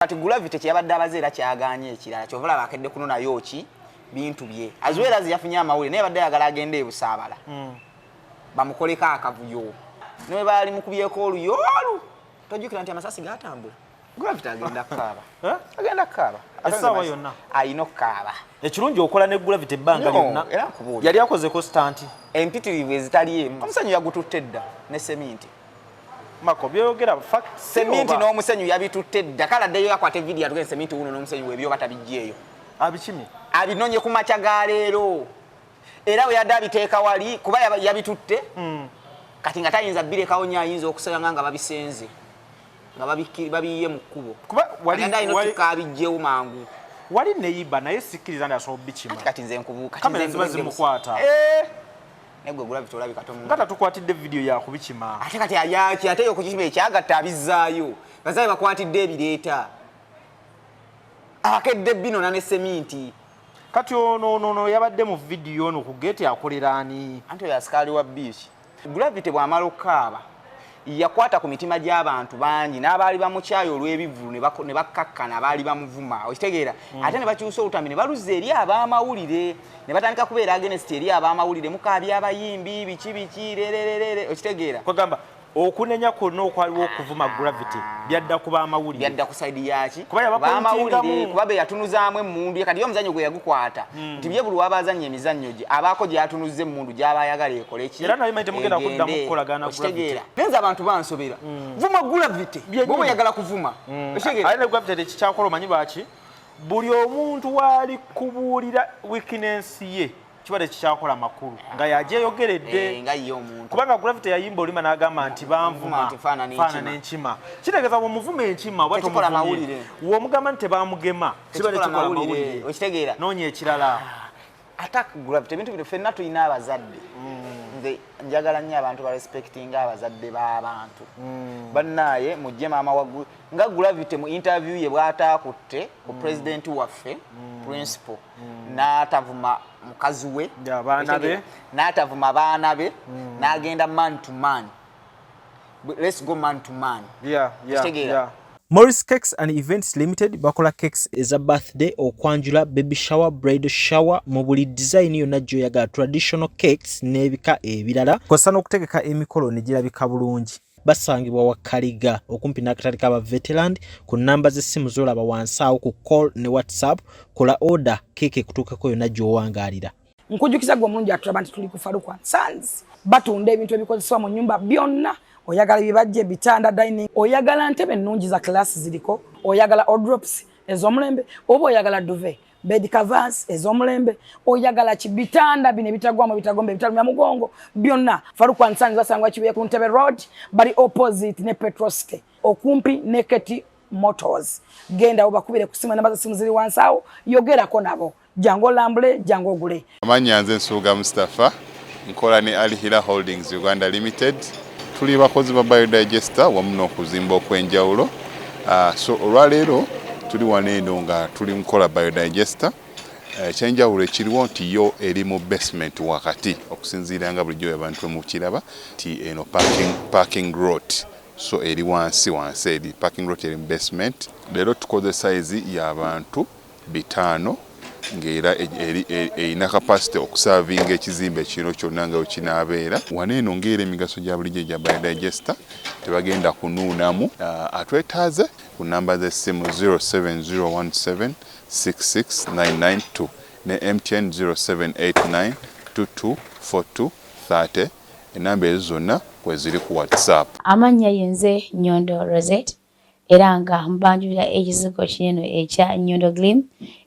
Kati Gravity kyeyabadde abaze era kyaganye ekirala, kyova olaba akedde kunonayo ki bintu bye, as well as yafunye amawulire, naye badde ayagala agende ebusaabala bamukoleko akavuyo, naye baali mukubyeko oluyo olu tojjukira nti amasasi gatambula. Gravity agenda kukaaba. Eh? Agenda kukaaba. Essaawa yonna. Alina okukaaba. Ekirungi okola ne Gravity ebbanga No, lyonna. era nkubuulira. Yali akozeko stunt. Empitirivu ezitali emu, omusenyu yagututte dda ne seminti. Mako, byoyogera facts Seminti oba? N'omusenyu yabitutte dda. Kale addeyo yakwata evidiyo atuge seminti wuno n'omusenyu webyoba tabijjeeyo. Abikimye. Abinonye ku makya ga leero, era bwe yadde abiteeka wali kuba yabitutte. Kati nga tayinza birekawo nnyo, ayinza okusanga nga babisenze, nga babiyiye mu kkubo. Kuba Kati yadde alina otikka abijjewo mangu. Wali neyiba, naye sikkiriza nti asobola obikima. Kati nze nkubu kati Kamera nze ziba zimukwata. Eh, negwe Gravity olabika tomu. Nga tatukwatidde vidiyo yakubikima. Ate kati ayaki ate okukima ekyagatta abizzaayo, bazabe bakwatidde ebireeta akedde binona ne seminti. Kati ono ono yabadde mu vidiyo ono ku geeti akolera ani? Anti oyo asikaali wa beach. Gravity bw'amala okukaaba yakwata ku mitima gy'abantu bangi n'abaali bamukyayo olw'ebivvulu ne bakkakkana, abaali bamuvuma, okitegeera? Ate ne bakyusa olutambi ne baluzza eri ab'amawulire, ne batandika kubeera against eri ab'amawulire, mukaabya abayimbi, biki biki, rererere, okitegeera? Kwegamba okunenya kwonna okwaliwo okuvuma Gravity byadda ku bamawulire. Byadda ku side yaki? Kuba yabapointingamu. Bamawulire, kuba be yatunuzaamu emmundu ye. Kati ye omuzannyo gwe yagukwata nti bye buli waba azannya emizannyo gye abaako gy'atunuzza emmundu gy'aba ayagala ekole ki. Era naye manyi temugenda kuddamu Egende. kukolagana. Okitegeera? Naye nze abantu bansobera. Vuma Gravity bwoba oyagala kuvuma, okitegeera? Ate ne Gravity tekikyakola, omanyi lwaki? Buli omuntu waali kubuulira weakness ye kiba tekikyakola makulu nga yagyeyogeredde. Eh, nga ye omuntu. Kubanga Gravity yayimba olima n'agamba nti banvuma nti faanana enkima. Faanana enkima. Kitegeeza bwomuvuma enkima oba Tekikola tomuvumye. mawulire. Womugamba nti tebamugema kiba Tekikola tekikola mawulire. mawulire. Okitegeera? Noonya ekirala. Attack Gravity, ebintu bino ffenna tulina abazadde. Nze njagala nnyo abantu barespectinga abazadde b'abantu. Bannaaye mujje maama wa nga Gravity mu interview ye bw'ataakutte ku president waffe principal, n'atavuma mukazi we. Ya, baana be. Okitegeera? N'atavuma baana be, n'agenda man to man. Let's go man to man. Okitegeera? Yeah. Morris Cakes and Events Limited bakola cakes eza birthday, okwanjula, baby shower, bridal shower, mu buli design yonna gy'oyagala, traditional cakes n'ebika ebirala, kw'ossa n'okutegeka emikolo ne girabika bulungi. Basangibwa Wakaliga okumpi n'akatale k'aba Veteran, ku nnamba z'essimu z'olaba wansi awo ku call ne WhatsApp. Kola order, keeke ekutuukeko yonna gy'owangaalira. Nkujukiza gwe omulungi atulaba nti tuli ku Faruku and Sons, batunda ebintu ebikozesebwa mu nyumba byonna. Oyagala ebibajja, ebitanda, dining, oyagala ntebe ennungi za class ziriko, oyagala wardrobes ez'omulembe, oba oyagala duvet, bed covers ez'omulembe, oyagala ki, bitanda bino ebitagwamu, ebitagomba, ebitalumya mugongo, byonna Faruku and Sons. Basangwa Kibuye ku Ntebe Road, bali opposite ne Petrosite, okumpi ne Keti Motors. Genda obakubire ku simu, enamba z'essimu ziri wansi awo, yogerako nabo. Jangu olambule, jangu ogule. Amannya nze Nsubuga Mustapha, nkola ne Al Hila Holdings Uganda Limited. Tuli bakozi ba biodigester wamu n'okuzimba okw'enjawulo. So olwaleero tuli wano eno nga tuli nkola biodigester. Ekyenjawulo ekiriwo nti yo eri mu basement wakati, okusinziira nga bulijjo abantu mukiraba nti eno parking lot, so eri wansi wansi, eri parking lot eri mu basement. Leero tukoze size y'abantu 500, ng'era erina capacity okuservinga ekizimbe kino kyonna nga wekinaabeera. Wano eno ng'era emigaso gya bulijjo egya biodigester, tebagenda kunuunamu. Atwetaaze ku namba z'essimu 07017 66992 ne MTN 0789 2242 30. Enamba ezo zonna kweziri ku WhatsApp. Amannya yenze Nyondo Rosette, era nga mbanjulira ekizigo kineno ekya Nyondo Glim.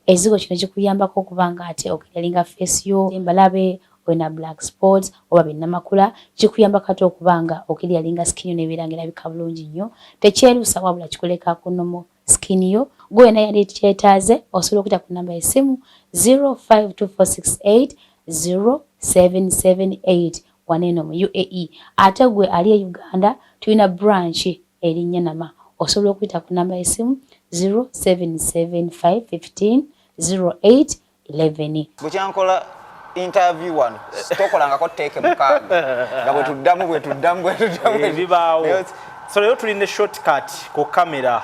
Ekizigo kino kikuyambako okuba nga ate oclearinga face yo, embalabe, olina black spots oba binnamakula, kikuyambako ate okuba nga oclearinga skin yo nebeera nga erabika bulungi nnyo. Tekyerusa, wabula kikuleka ku normal skin yo. Gwe wena yali kyetaaze, osobola okuyita ku namba y'essimu 052468 0778 waneeno mu UAE. Ate gwe ali e Uganda, tulina branch eri Nyanama, osobola okuyita ku namba y'essimu 0775 15 08 11. Bukyankola interview wano, tokolangako take 6 nga bwe tuddamu bwe tuddamu. Ebibaawo. So leero tulina shortcut ku kamera.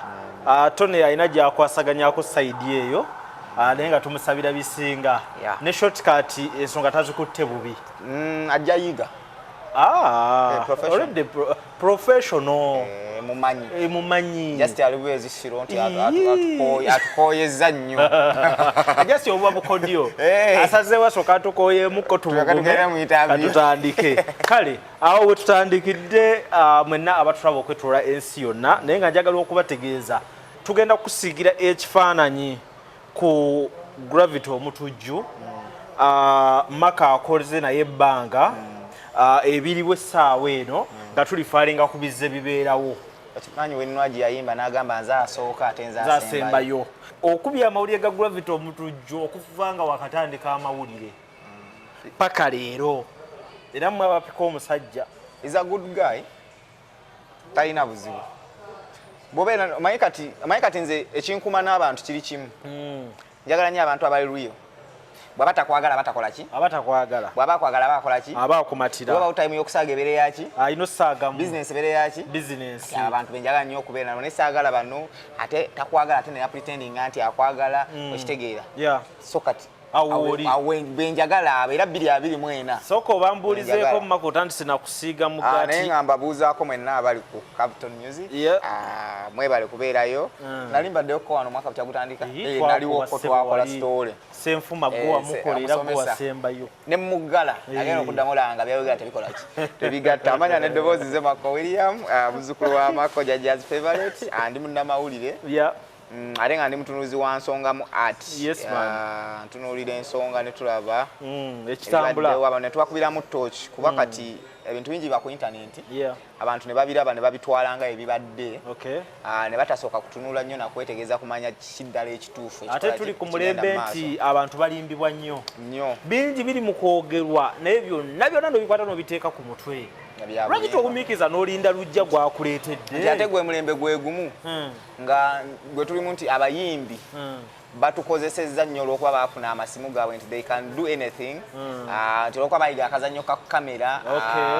Tony alina gyakwasaganyako side eyo, naye nga tumusabira bisinga. Ne shortcut ensonga tazikutte bubi. Ajja yiga. Ah, professional. Already professional. Mumanyi. Mumanyi. Just aliwo ezisiro nti atukooyezza nnyo. Just obuba bukodyo. Eh. Asazeewo asooka atukoyeemuko. Tulyoke tugende mu interview. Katutandike. Kale awo we tutandikidde, mwenna abatulaba okwetoola ensi yonna, naye nga njagala okubategeeza tugenda kusiigira ekifaananyi ku Gravity Omutujju. Maka akoze naye ebbanga, ebiriwo essaawa eno nga tulifaalinga ku bizze bibeerawo. Okimanyi Winwagi yayimba n'agamba, "Nze asooka ate nze asembayo." Zasembayo okubya amawulire ga Gravity Omutujju okuva nga wakatandika amawulire paka leero, era mmwe abapika omusajja. Is a good guy, talina buzibu. Bwobeera omanyi kati nze ekinkuma n'abantu kiri kimu. Njagala nnyo abantu abali real. Bw'aba takwagala batakola ki? Aba takwagala. Bw'aba akwagala aba akola ki? Aba akumatira. Wabawo time y'okusaaga ebeere yaki? Alina osaagamu. Bizinesi ebeere yaki? Bizinesi. Abantu benjagala nnyo okubeera nabo, naye saagala bano ate takwagala ate naye pretendinga nti akwagala, okitegeera? So kati Awo oli. Awo benjagala abo era 2024. Sooka obambuulizeeko. Njagala. Mumaka otandise nakusiiga Ah, naye mugaati. nga mbabuuzaako mwenna abali ku Capital Music. Ah, mwebale kubeerayo. Nali mbaddeyoko wano omwaka bukyagutandika. Ii, Eh, naliwoko. twakuba ssebo. Twakola Wali. story. Senfuma gwe Eh, wamukola era gwe omusomesa. wasembayo. Ne muggala agenda okuddamu olanga byayogera tebikola ki, tebigatta. Amanya n'eddoboozi ze Mako William, muzzukulu wa Mako, jajja's favorite. Ndi munnamawulire. Ate nga ndi mutunuzi wa nsonga mu art. Yes, man. Ntunuulira ensonga ne tulaba Ekitambula. ebibaddewo, abantu ne tubakubiramu torch, kuba kati ebintu bingi biba ku intaneti, abantu ne babiraba ne babitwala nga ebibadde. Ah, ne batasooka kutunula nnyo nakwetegeeza kumanya kiki ddala ekituufu Ate ekikola tuli ku kigenda mulembe mu maaso. Nti abantu balimbibwa nnyo. Nnyo. Bingi biri mu kwogerwa, naye byonna byonna nobikwata n'obiteeka ku mutwe. Nga bya Lwaki bulimba. togumiikiza n'olinda lujja gwakuleetedde? Nti ate gwe mulembe gwe gumu nga gwe tulimu nti abayimbi batukozesezza nnyo olw'okuba baafuna amasimu gaabwe nti they can do anything. Ah, nti olw'okuba bayiga akazannyo ka kamera,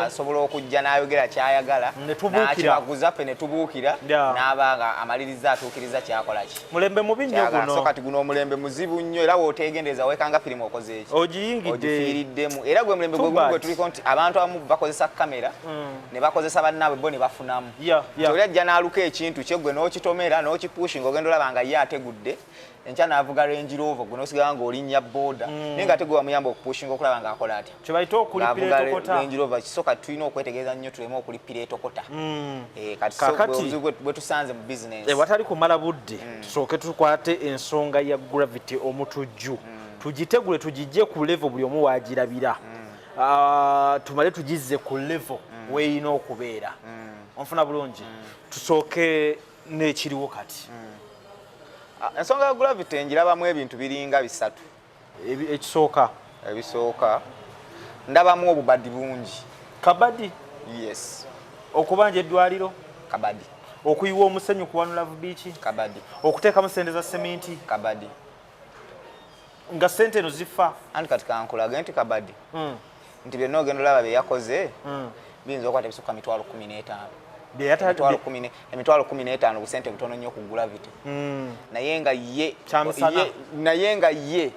asobola okujja n'ayogera kyayagala Ne tubuukira. n'akibaguza, ffe ne tubuukira, n'aba nga amaliriza atuukiriza kyakola ki. Mulembe mubi nnyo Kyagala. So guno. kati guno omulembe muzibu nnyo, era wooteegendereza weekanga firimu okoze eki? Ogiyingidde. Ogifiiriddemu. Era gwe mulembe Too gwe gumu bad. gwe tuliko nti abantu abamu bakozesa kamera ne bakozesa bannaabwe bo ne bafunamu. Nti oli ajja n'aluka ekintu kye, gwe n'okitomera n'okipushinga, ogenda olaba nga ye ategudde enkya n'avuga Range Rover, gwe n'osigala ng'olinnya boda, naye nga ate gwe wamuyamba okupushinga okulaba ng'akola atya. Kye bayita okulipira Ng'avuga etokota. Range Rover. Kisoka tulina okwetegereza nnyo tuleme okulipira etokota. Kati so Kaakati- bwe obuzibu bwe tusanze mu business. Watali kumala budde, tusooke tukwate ensonga ya Gravity Omutujju, tugitegule, tugijje ku level buli omu waagirabira. Tumale tugizze ku level weeyina okubeera. Onfuna bulungi? Tusooke n'ekiriwo kati. Ah, ensonga ya Gravity ngirabamu ebintu biringa bisatu. Ekisooka? Ebisooka, ndabamu obubadi bungi. Kabadi? Yes. Okubanja eddwaliro? Kabadi. Okuyiwa omusenyu ku One Love Beach? Kabadi. Okuteekamu sente za seminti? Kabadi. Nga sente eno zifa. Anti kati kankulage nti kabadi, nti byonna ogenda olaba bye yakoze biyinza okuba tebisukka 150,000. 15,000 busente butono nnyo ku Gravity, naye nga ye Kyamisana. Naye nga ye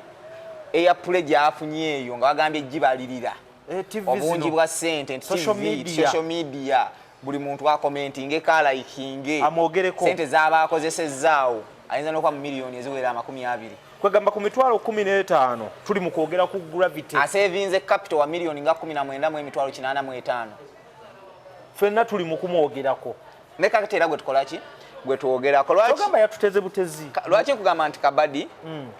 airplay gy'afunye eyo nga bagambye gibalirira Eh, TV obungi zino. bwa ssente nti Social TV, media. social media, buli muntu akomentinge kalayikinge. Amwogereko. Sente z'aba akozesezzaawo ayinza n'okuba mu miliyoni eziwera 20. Kwegamba ku 15,000 tuli mu kwogera ku Gravity. Asevinze capital wa miliyoni nga 19 mu emitwalo 85. Ffenna tuli mu kumwogerako. Ne kakati era gwe tukola ki, gwe twogerako. Lwaki? Togamba yatuteze butezi. Lwaki nkugamba nti kabadi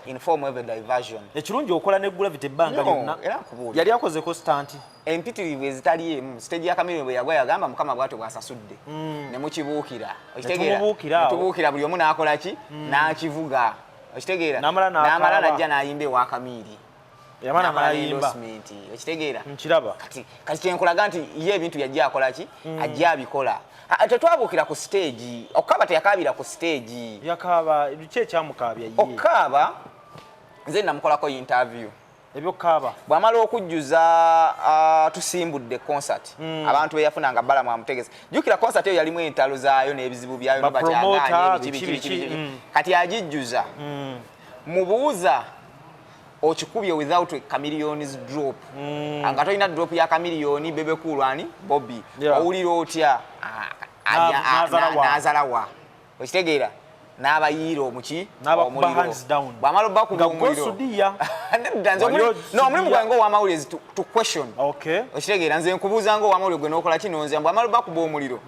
in form of a diversion? Ekirungi okola ne Gravity ebbanga No, lyonna. era nkubuulira. Yali akozeko stunt? Empitirivu ezitali emu. Stage ya Chameleone bwe yagwa yagamba Mukama bwatyo bwasasudde, ne mukibuukira. Okitegeera? Tumubuukira awo. Ne tubuukira, buli omu n'akola ki, n'akivuga. Okitegeera? N'amala n'akaaba. N'amala najja n'ayimba ewa Kamiiri. Yamala N'amala n'ayimba. endorsement. Okitegeera? Nkiraba. Kati kyenkulaga nti ye ebintu yajja akola ki, ajja abikola. Ah, tetwabuukira ku stage. Okukaaba teyakaabira ku stage. Yakaaba ki? Ekyamukaabya ye? Okukaaba, nze namukolako interview. Ebyokukaaba. Bw'amala okujjuza tusimbudde concert. Abantu be yafunanga Balamu amutegese. Jjukira concert eyo yalimu entalo zaayo n'ebizibu byayo. Ba promoter, Nobakyagaanye biki biki, biki biki, biki. Kati agijjuza. Mubuuza, okikubye without a Chameleone's drop, nga tolina drop ya Chameleone, Bebe Cool, ani, Bobby. Owulira otya? N'azalawa. N'azalawa, okitegeera, n'abayiira omuki N'abakuba omuliro. hands down. Bw'amala obakuba Nga omuliro, gwosudiya. Nedda, nze Wali no, omulimu osudiya. gwange ow'amawulire is to question. Okitegeera, nze nkubuuza nga ow'amawulire, gwe n'okola kino. Nze bw'amala obakuba omuliro,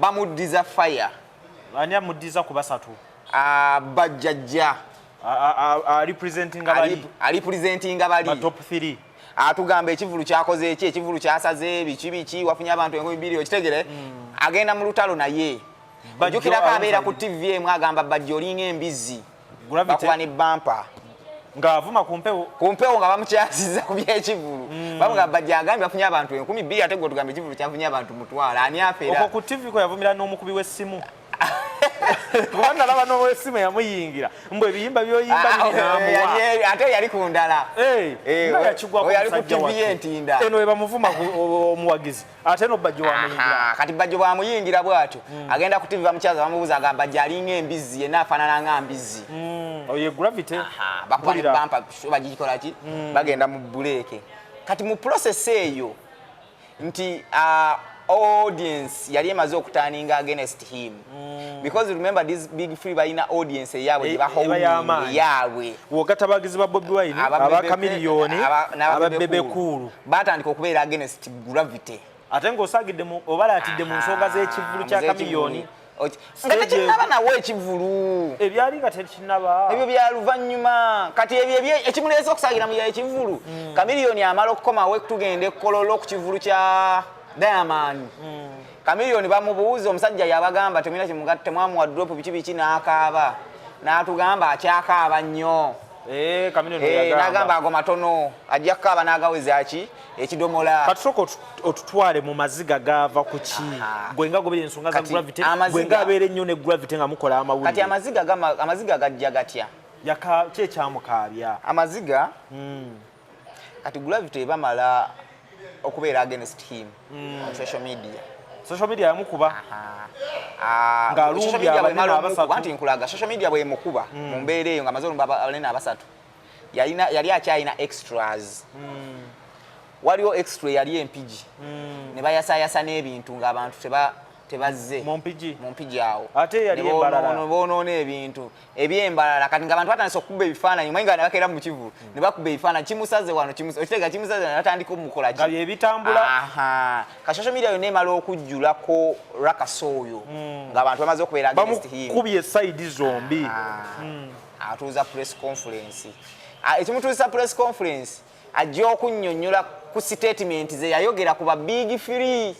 bamuddiza fire. Ani amuddiza ku basatu? Bajjajja. Representinga bali. Ali presentinga bali. Ba top 3. Atugamba ekivulu kyakoze eki, ekivulu kyasaze biki biki, wafunye abantu 2000. Okitegere, agenda mu lutalo naye. Bajjo ojjukirako abeera ku alongside. TV emu, agamba Bajjo olinga embizzi. Gravity. Bakuba ne bampa. Ng'avuma ku mpewo. Ku mpewo nga bamukyasiza ku byekivulu. Bamugamba Bajjo agambye bafunye abantu 2000, ate gwe otugamba ekivulu kyafunye abantu 500. Ani afera? Okwo ku TV kwe yavumira n'omukubi w'essimu, kuba nalaba n'ow'essimu yamuyingira mbwe ebiyimba byoyimba biri n'amuwa. Ate yali ku ndala. Nga yakigwako. Oyo yali ku Musajja TV wattu. y'entinda. Eno we bamuvuma omuwagizi, ate no Bajjo wamuyingira. Aha, kati Bajjo bwamuyingira bw'atyo, agenda ku TV, bamukyaza, bamubuuza, agamba Bajjo alinga embizzi, yenna afaanana nga mbizzi. Oyo Gravity. Aha, bakuba ne Mpulira. bampa bagikola ki, bagenda mu break. Kati mu process eyo nti audience yali emaze okuturninga against him, because remember this big three balina audience eyaabwe gye Eba y'amaanyi. eyaabwe. Wogata abawagizi ba Bobi Wine, aba Chameleone, aba Bebe Cool. Batandika okubeera against Gravity. Ate ng'osaagidde obalaatidde mu nsonga z'ekivulu kya Chameleone. Nga tekinnaba nawo ekivulu. Ebyali nga tekinaba. Ebyo bya luvannyuma. Kati ebyo ekimuleese okusaagira mu ekivulu, Chameleone amala okukomawo, tugenda ekololo ku kivulu kya Diamond. Chameleone bamubuuza, omusajja yabagamba temulina kyemugatta, temwamuwa drop, biki biki, n'akaaba, n'atugamba akyakaaba nnyo. Chameleone n'agamba yagamba. Ago matono, ajja kukaaba n'agaweza ki ekidomola. Katusooka otutwale mu maziga gaava ku ki? Gwe nga gobera ensonga za Kati Gravity, gwe nga abeera ennyo ne Gravity nga mukola Kati amawulire. Amaziga gajja gatya? Ki ekyamukaabya? Amaziga, kati Gravity ebamala okubeera against him on social media. Social media yamukuba. Aha. Ng'alumbye Social media abanene bwemala abasatu. omukuba, nti nkulaga social media bwemukuba mu mbeera eyo nga amaze olumba abanene abasatu, yalina, yali akyalina extras. Waliwo extra eyali Empigi, ne bayasayasa n'ebintu ng'abantu tebazze. Mu Mpigi. Mu Mpigi awo. Ate yali Ne Embalala. boonoona ebintu ebyembalala. Kati ng'abantu batandise okukuba ebifaananyi, omanyi nga nebakeera mu kivulu ne bakuba ebifaananyi, kimusaze wano, okitegeera, kimusaze, ne batandika omukola ki? Nga byebitambula. Aha. Ka social media yonna emala okujjulako rakasa oyo ng'abantu bamaze okubeera against him. Bamukubye side zombi. Atuuza press conference. Ekimutuusa press conference, ajja okunnyonnyola ku statement ze yayogera ku ba big three.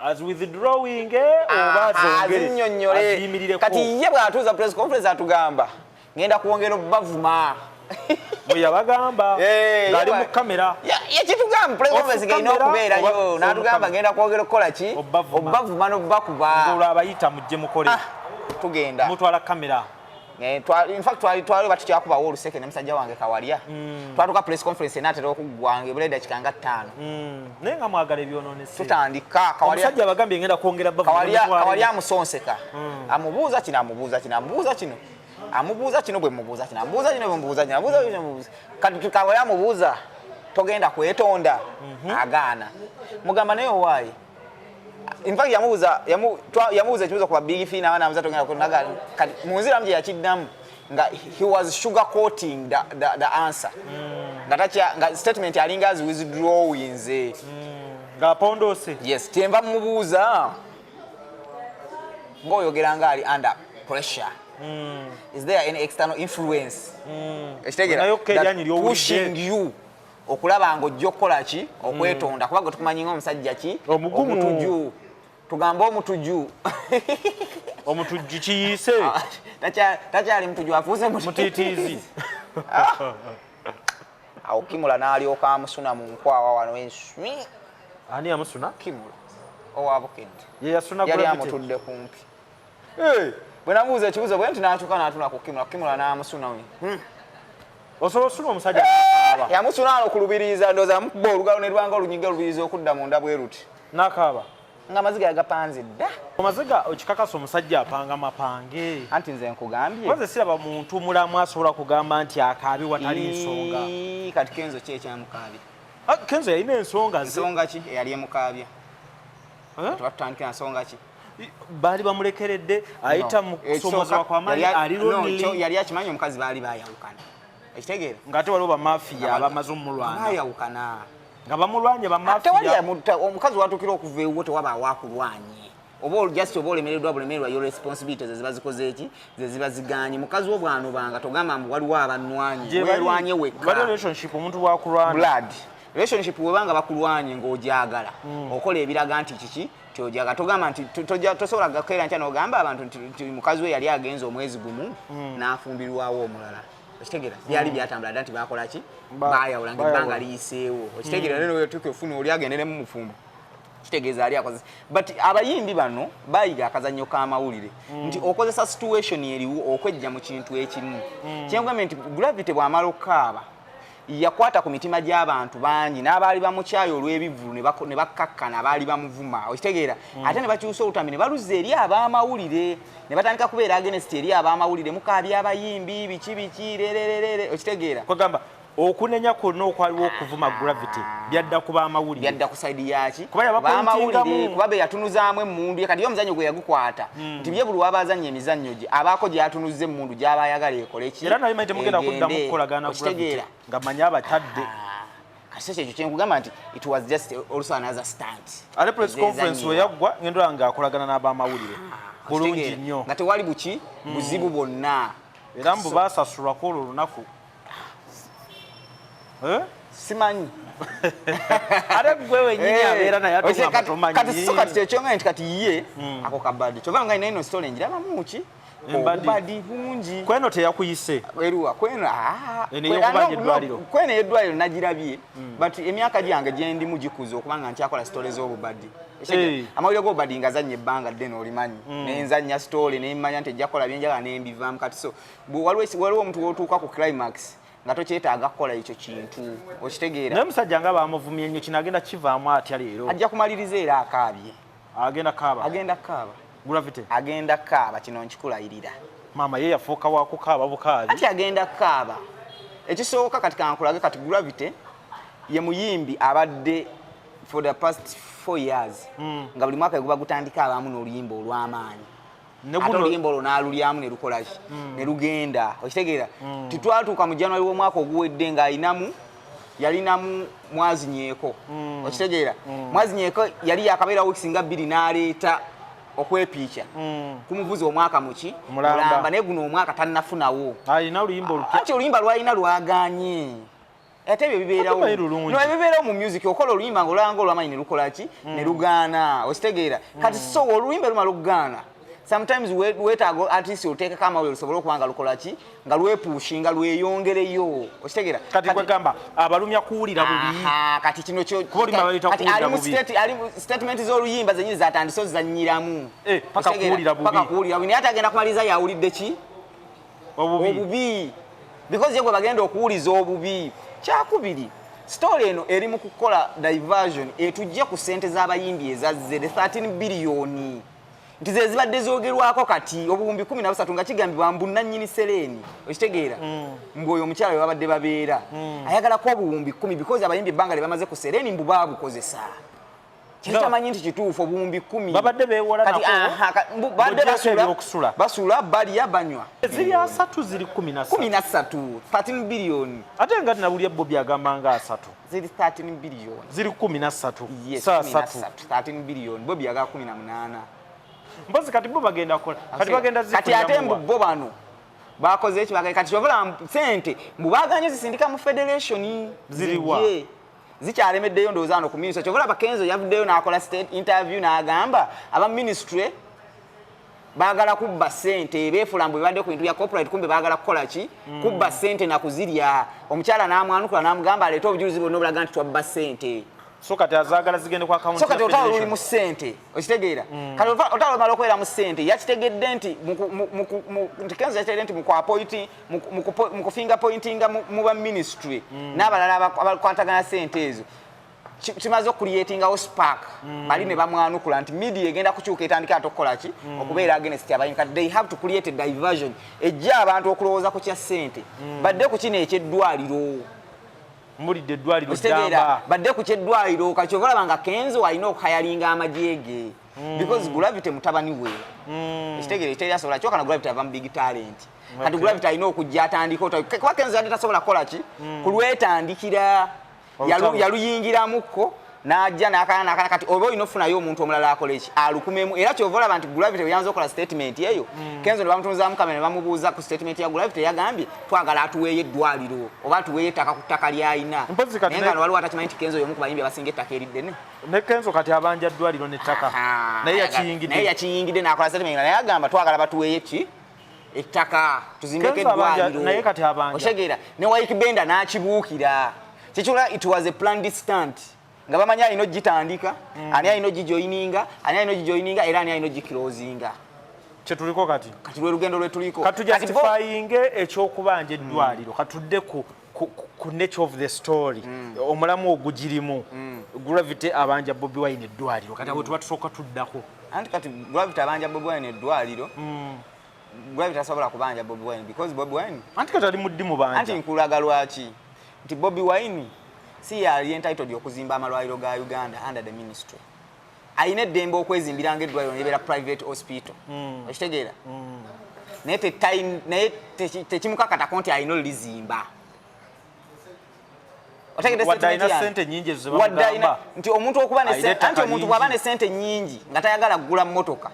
As withdrawing oba azongere Azinnyonnyole. aziyimirireko. Kati ye bw'atuuza press conference atugamba, ngenda kwongera obbavuma. Bwe yabagamba ng'ali mu kamera. Yakitugamba press Off conference ng'erina camera okubeerayo oba n'atugamba on camera? ngenda kwongera okukola ki? Obbavuma. Obbavuma n'obbakuba. Ng'olwo abayita mujje mukole. Tugenda. Mutwala kamera. In fact twali batukyakubawo oluseke ne musajja wange Kawalya. Twatuka press conference enaatera okuggwanga, ebula eddakiika nga 5. Naye nga mwagala ebyonoonese. Tutandika Kawalya. Omusajja abagambye ngenda kwongera bavuma. Kawalya amusonseka, amubuuza kino, amubuuza kino, amubuuza kino, amubuuza kino, bwe mubuuza kino, amubuuza kino, bwe mubuuza kino, amubuuza kino, mubuuza. Kati Kawalya amubuuza, togenda kwetonda? Agaana. Mugamba naye owaayi, in fact yamubuuza yamubuuza ekibuuzo ku ba big three n'abaana, amubuuza togenda kwetonda? Kati mu nziramu gye yakiddamu nga he was sugar coating the answer, nga takya, nga statement alinga azi withdrawing. Ng'apondoose. Yes, kyenva mubuuza ng'oyogera nga ali under pressure, is there any external influence, ekitegeera, Naye okka that eryanyi ly'owulidde. pushing you okulaba ng'ojja okukola ki, okwetonda, kuba gwe tukumanyi ng'omusajja ki? Omugumu. Omutuju, tugambe omutuju. Omutujju kiyiise. Takyali mutuju, afuuse mutiitiizi. Awo Kimula n'alyoka amusuna mu nkwawa wano enswi. Ani yamusuna? Kimula owa Bukedde. Ye yasuna Yali Gravity. amutudde kumpi. Bwe namubuuza ekibuuzo bwe nti, n'atuuka n'atula ku Kimula, Kimula n'amusuna we. Osobola osuna omusajja n'akaaba? N'akaaba. Yamusula wano ku lubiriiza, ndowooza yamukuba olugalo ne lwanga olunyiga olubiriiza okudda munda bwe luti. N'akaaba. Nga amaziga yagapanze dda. Amaziga okikakasa omusajja apanga mapange. Anti nze nkugambye. Kwanza siraba muntu mulamu asobola kugamba nti akaabe watali nsonga. Kati Kenzo ki ekyamukaabya? Ah, Kenzo yalina ensonga ze. Nsonga ki eyali emukaabya? Tuba tutandikira nsonga ki? Baali bamulekeredde ayita mu kusoomozebwa kwa maanyi, ali lonely. Yali akimanyi omukazi baali bayawukana. Ekitegeera? Ng'ate waliwo bamafiya abamaze omulwana. Bayawukana. Nga bamulwanye bamafiya. Tewali yamutta, omukazi watuukira okuva ewuwo tewabaawo akulwanye. Oba just oba olemereddwa bulemererwa, your responsibilities ze ziba zikoze eki, ze ziba ziganye. Mukazi wo bw'anobanga togamba mbu waliwo abanwanye, weerwanye wekka. Bali relationship omuntu bw'akulwana. Blood. Relationship webanga bakulwanye ng'ogyagala, okola ebiraga nti kiki tyojagala. Togamba nti tosobola gakeera nkya n'ogamba abantu nti mukazi we yali agenze omwezi gumu n'afumbirwawo omulala. Okitegeera? Byali byatambula dda nti bakola ki? Baayawula ng'ebbanga liyiseewo. Okitegeera? Naye n'otuuka ofuna oli agenderemu mufumbo. Kitegeeza ali akozesa. But abayimbi bano bayiga akazannyo k'amawulire nti okozesa situation eriwo okwejja mu kintu ekimu. Kyenkugambye nti Gravity bw'amala okukaaba yakwata ku mitima gy'abantu bangi n'abaali bamukyaye olw'ebivvulu ne bakkakkana abaali bamuvuma. Okitegeera? Ate ne bakyusa olutambi ne baluzza eri ab'amawulire ne batandika kubeera against eri ab'amawulire, mukaabya abayimbi biki biki rererere. Okitegeera? Kwegamba okunenya kwonna okwaliwo okuvuma Gravity byadda ku b'amawulire. Byadda ku side yaki? Kuba yabapointingamu. B'amawulire, kuba be yatunuzaamu emmundu ye. Kati ye omuzannyo gwe yagukwata nti ye buli waba azannya emizannyo gye abaako gy'atunuzza emmundu gy'aba ayagala ekole ki? Era naye manyi temugenda kuddamu Egende. kukolagana na Gravity Okitegeera? nga manyi abatadde. Kati so kyekyo kyenkugamba nti it was just also another stunt. Ate press conference Ezezannyibwa. we yaggwa ngenda nga akolagana n'abamawulire bulungi Okitegeera? nnyo. Nga tewali buki buzibu bwonna. Era mbu baasasulwa ku olwo olunaku. Eh? Simanyi. Ate gwe wennyini abeera naye ate ogamba tomanyi. Kati so kati kyekyonga nti kati ye ako kabadi kyova nga ino story njirabamu ki Embadi. obubadi bungi. Kweno teyakuyise. Eruwa kweno? Eno ey'okubanja eddwaliro. Kweno eddwaliro nagirabye, but emyaka gyange gyendimu gikuze okuba nga nkyakola story z'obubadi. Amawulire g'obubadi nga zannya ebbanga ddene olimanyi, nenzannya story nemmanya nti ejja kukola byenjagala nembivaamu. Kati so waliwo omuntu wotuuka ku climax nga tokyetaaga kukola ekyo kintu. Okitegeera? Naye omusajja nga bamuvumye nnyo, kino agenda kivaamu atya leero? Ajja kumaliriza era akaabye. Agenda kaaba? Agenda kaaba. Gravity? Agenda kaaba, kino nkikulayirira. Maama ye yafuuka wa kukaaba bukaabi. Ati agenda kaaba. Ekisooka kati kankulage, kati Gravity ye muyimbi abadde for the past 4 years nga buli mwaka guba gutandika abaamu n'oluyimba olw'amaanyi. Ne Ate oluyimba olwo n'alulyamu ne lukolaki, ne lugenda. Okitegeera? Titwatuuka mu January w'omwaka oguwedde ng'alinamu yalinamu mwazinyeeko. Okitegeera? Mwazinyeeko yali yakabeera weeks nga 2 n'aleeta okwepiica kumuvuza omwaka muki? Mulamba. Naye guno omwaka tannafunawo. Alina oluyimba olupya. Anti oluyimba lwalina lwaganye. Ate ebyo bibeerawo. Ate lulungi. No, ebibeerawo mu music, okola oluyimba ng'olanga olwamanyi ne lukola ki, ne lugaana. Okitegeera? Kati so oluyimba lumala okugaana, sometimes weetaaga artist oteekako amawulire lusobole okuba nga lukola ki, nga lwepuushinga lweyongereyo. Okitegeera? Kati kwegamba abalumya kuwulira bubi. Aha, kati kino kyo Kuba oluyimba bayita kati kuwulira ali mu bubi. ali mu statement z'oluyimba zenyini zatandise ozannyiramu. Paka Okitegeera? kuwulira bubi. Paka kuwulira bubi, naye ate agenda kumaliriza yawulidde ki? Obubi. Obubi, because ye gwe bagenda okuwuliza obubi. Kyakubiri, story eno eri mu kukola diversion etujje ku ssente z'abayimbi ezazze, the 13 biliyoni nti ze zibadde zoogerwako. Kati obuwumbi 13 nga kigambibwa mbu nannyini Sereni, okitegeera, mbu oyo omukyala we babadde babeera ayagalako obuwumbi 10 because abayimbi ebbanga lye bamaze ku Sereni mbu baabukozesa. Kitamanyi nti kituufu obuwumbi 10. Babadde beewola Kati, nako, aha, mbu babadde ng'oggyeko basula ebyokusula. Basula, balya, banywa. Ziri asatu, ziri 13. 13, 13 biliyoni. Ate nga tinawulya Bobi agamba nga asatu. Ziri 13 biliyoni. Ziri 13. Yes. Saa satu. 13, 13 biliyoni. Bobi yaga 18. Mpozi kati bo bagenda kukola kati bagenda Kati ate mbu zifuniramuwa? bo bano bakoze eki? Kati kyovula sente mbu baganye zisindika mu federation. Ziriwa? Zijje. Zikyalemeddeyo ndowooza wano ku ministry. Kyova olaba Kenzo yavuddeyo n'akola state interview n'agamba aba ministry baagala kubba ssente, beefula mbu bebadde ku bintu bya corporate, kumbe baagala kukola ki? Kubba ssente na kuzirya. Omukyala n'amwanukula n'amugamba aleete obujulizi bwonna obulaga nti twabba ssente. So kati azaagala zigende ku account. So kati olutalo luli mu ssente, okitegeera? Kati olutalo lumala okubeera mu ssente, yakitegedde nti nti Kenzo yakitegedde nti mu kufinga pointinga mu ba ministry n'abalala abakwatagana ssente ezo, kimaze okucreatingawo spark. Bali ne bamwanukula nti media egenda kukyuka, etandika ate okukola ki? Okubeera against abayimbi. Kati they have to create a diversion ejja abantu okulowooza ku kya ssente, badde ku kino ekyeddwaliro. Mbulidde eddwaliro. Okitegeera? Ddamba. Badde ku kyeddwaliro. Kati kyova olaba nga Kenzo alina okuhiringa amagye ge, because Gravity mutabani we, ekitegeera? Ekiteri asobola kyoka na Gravity ava mu Big Talent. Kati Gravity alina okujja atandika, kuba Kenzo yadde tasobola kukola ki kulwetandikira. Olutalo. Yaluyingiramukko n'ajja n'akana n'akana. Kati oba olina okufunayo omuntu omulala akola eki alukumemu. Era kyova olaba nti Gravity bwe yanza okukola statement eyo, Kenzo ne bamutunuzaamu kamera ne bamubuuza ku statement ya Gravity, yagambye twagala atuweeyo eddwaliro oba atuweeyo ettaka ku ttaka ly'alina. Mpozi kati Naye nga waliwo atakimanyi nti Kenzo y'omu ku bayimbi abasinga ettaka eriddene. Ne Kenzo kati abanja ddwaliro n'ettaka, naye yakiyingidde. Naye yakiyingidde n'akola statement, naye agamba twagala batuweeyo ki? Ettaka, tuzimbeko Kenzo eddwaliro. Naye kati abanja. Otegeera? Ne Ykee Benda n'akibuukira kikyola. It was a planned stunt nga bamanyi alina ogitandika, ani alina ogijoininga, ani alina ogijoininga, era ani alina ogiclosinga. Kyetuliko kati. Kati lwe lugendo lwe tuliko. Katujustifyinge ekyokubanja eddwaliro, katudde ku nature of the story, omulamu ogugirimu. Gravity abanja Bobi Wine eddwaliro, kati awo tuba tusooka tuddako. Anti kati Gravity abanja Bobi Wine eddwaliro. Gravity tasobola kubanja Bobi Wine because Bobi Wine Anti kati ali mu ddimu banja. Anti nkulaga lwaki nti Bobi Wine si yali entitled okuzimba amalwaliro ga Uganda under the ministry. Alina eddembe okwezimbiranga eddwaliro nebeera private hospital, okitegeera? Naye naye tekimukakatako nti alina olizimba. Otegedde Wadde statement alina yange? ssente nnyingi ezo ze Wadde bamugamba. Nti omuntu okuba ne Alina ettaka anti omuntu bw'aba lingi. ne sente nnyingi nga tayagala kugula mmotoka,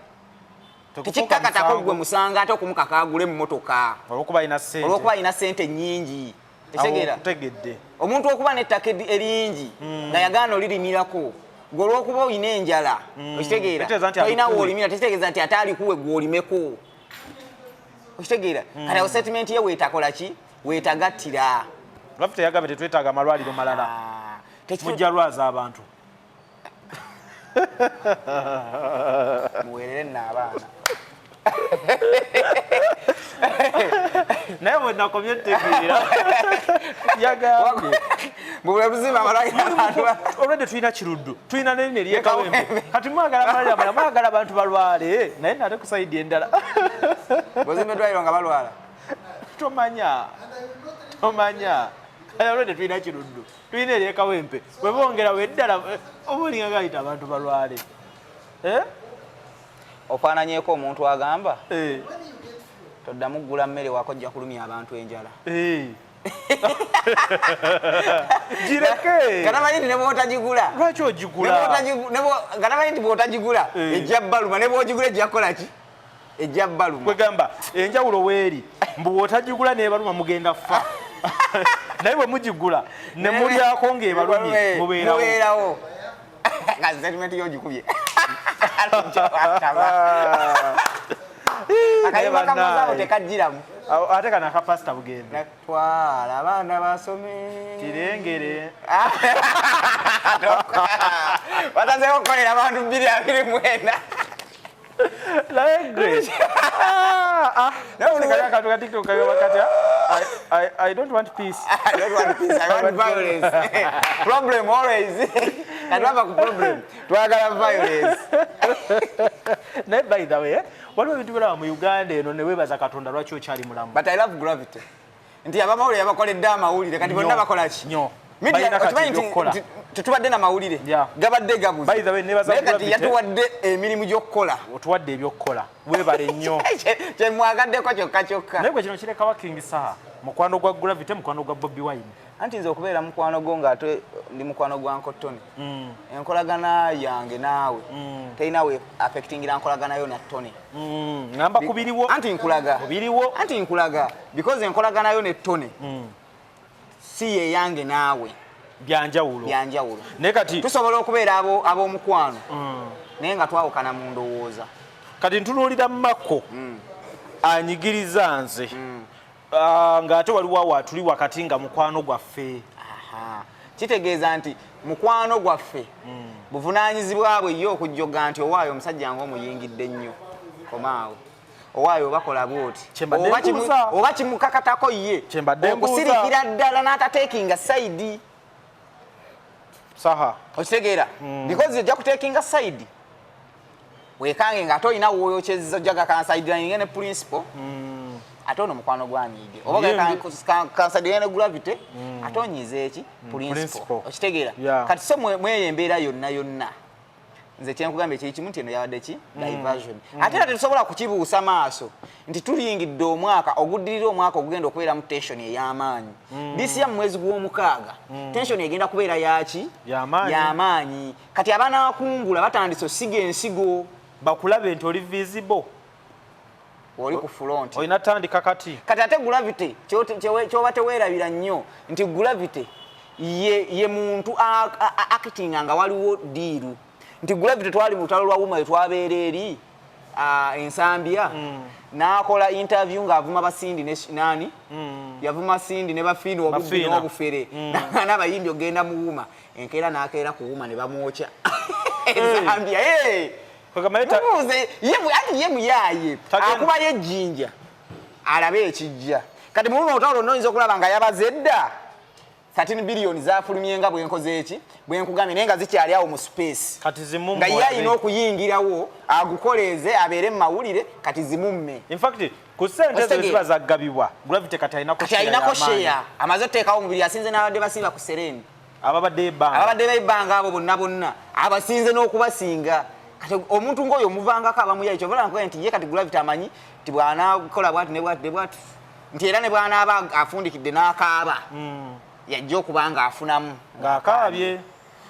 Tekufuuka tekikakatako musango. gwe musanga ate okumukaka agule emmotoka Olwokuba alina ssente. Olwokuba alina sente nnyingi, tegeera? Awo ntegedde. Omuntu okuba n'ettaka eringi nga yagaana olirimirako, gwe olwokuba olina enjala, okitegeera? Tekitegeeza nti Tolina alikuwe. wolimira, tekitegeeza nti ate alikuwe gwe olimeko, okitegeera? Kati awo statement ye weetakola ki? Weetagattira. Gravity yagambye tetwetaaga amalwaliro malala. Ah, Mujja lwaza abantu. Muweerere nno abaana. Naye bwe nakomye ntegeera yagambye Bwe buzimba amalwaliro abantu olwedde tulina Kiruddu, tulina nene eryekawempe, kati mwagala amalwaliro amalala, mwagala abantu balwale. Naye nate ku side endala, Bwozimba eddwaliro nga balwala. Tomanya, tomanya. Kale olwedde tulina Kiruddu, tulina eryekawempe, bwe bongera weddala oba olinga gayita abantu balwale. Eh? Ofaananyeeko omuntu agamba toddamu kugula mmere wako, ojja kulumya abantu enjala. Eh. Gireke. Nga tamanyi nti ne bw'otagigula Lwaki ogigula? Nga tamanyi nti bw'otagigula ejja baluma, ne bw'ogigula ejja kukola ki? Ejja baluma. Kwegamba enjawulo weeri mbu bw'otagigula neebaluma mugenda fa, naye bwe mugigula ne mulyako ng'ebalumye mubeerawo. Mubeerawo. Nga statement yo ogikubye. Akayimba kamuzaabo tekajjiramu. Ate kano aka Pasita Bugembe. Twala abaana basome. Kirengere. Batazeewo okukolera abantu 2024. Naye gwe. Ah, ah. Kali akantu ka TikTok kagamba katya? I don't want peace. I don't want peace, I want violence. Problem always. Katwava ku problem. Twagala violence. Naye by the way, waliwo ebintu biraba mu Uganda eno ne weebaza Katonda lwaki okyali mulamu. But I love Gravity. Nti abamawulire yabakoledde amawulire, kati bonna Nnyo. bakola ki? Nnyo. Media, Balina kati okimanyi nti ebyokukola. nti tetubadde na mawulire, gabadde gabuze. By the way, nebaza Naye kati Gravity. yatuwadde emirimu gy'okukola. Otuwadde ebyokukola, weebale nnyo. Kyemwagaddeko kyokka kyokka. Naye gwe kino kirekawa King Saha mukwano gwa Gravity, mukwano gwa Bobi Wine. Anti nze okubeera mukwano gwo ng'ate ndi mukwano gwa Nkotoni, enkolagana yange naawe terina we affectingira nkolagana yo na Tony. Ngamba kubiriwo. Anti nkulaga. Kubiriwo. Anti nkulaga because enkolagana yo ne Tony si ye yange naawe. Byanjawulo. Byanjawulo. Naye kati tusobola okubeera ab'omukwano naye nga twawukana mu ndowooza. Kati ntunuulira Mako anyigiriza nze. Ah, ng'ate waliwo awo atuli wakati nga mukwano gwaffe. Aha. Kitegeeza nti mukwano gwaffe buvunaanyizibwa bwe ye okujjoga nti owaayo omusajja ng'omuyingidde nnyo, komaawo, owaayo obakola bwoti, Kyembadde oba mbuuza. oba kimukakatako ye Kyembadde mbuuza. okusirikira ddala n'atateekinga side. Saha. Okitegeera? Because ojja kuteekinga side, wekange nga ate olina woyokyeza, ojja gakansidelinge ne principal, ate ono mukwano gwanyiige, oba kansidelinge ne Gravity, ate onyiize eki? Principal. Principal. Okitegeera? Kati so mweyo embeera yonna yonna, nze kyenkugambye kiri kimu nti eno yabadde ki? Diversion. Ate era tetusobola kukibuusa maaso nti tuliyingidde omwaka oguddirira, omwaka ogugenda okubeeramu tension ey'amaanyi. This year mu mwezi gw'omukaaga tension egenda kubeera yaki? Y'amaanyi. Y'amaanyi. Kati abanaakungula batandise osiga ensigo. Bakulabe nti oli visible. Oli ku front. Olina tandika kati. Kati ate Gravity kyoba teweerabira nnyo nti Gravity ye muntu actinga nga waliwo deal, nti Gravity twali mu lutalo lwa wuma twabeera eri Ensambya, n'akola interview ng'avuma basindi ne nani, yavuma Sindi ne bafiina obubbi Bafiina. n'obufere, n'abayimbi ogenda mu wuma enkeera, n'akeera ku wuma ne bamwokya Ensambya. Hey! Kwegamba ye Mubuuze ye anti ye muyaaye. Tagenda. Akubayo ejjinja alabe ekijja. Kati mu luno olutalo lwonna oyinza okulaba nga yabaze dda 13 biliyoni zafulumye nga bwenkoze eki, bwenkugambye, naye nga zikyali awo mu space. Kati zimumme. Nga ye alina okuyingirawo agukoleeze abeere mu mawulire, kati zimumme. In fact, ku ssente ezo Ositegeera? ziba zaggabibwa, Gravity kati alinako Kati share alinako y'amaanyi. share, amaze oteekawo omubiri, asinze n'abadde basiiba ku sereni. Ababaddeyo ebbanga. Ababadde bebbanga abo bonna bonna abasinze n'okubasinga. Kati omuntu ng'oyo omuvangako abamuyayi, kyova nkuga nti ye kati Gravity amanyi nti bw'anaakola bwati ne bwati ne bwati, nti era ne bw'anaaba afundikidde n'akaaba, yajja okuba nga afunamu. Ng'akaabye,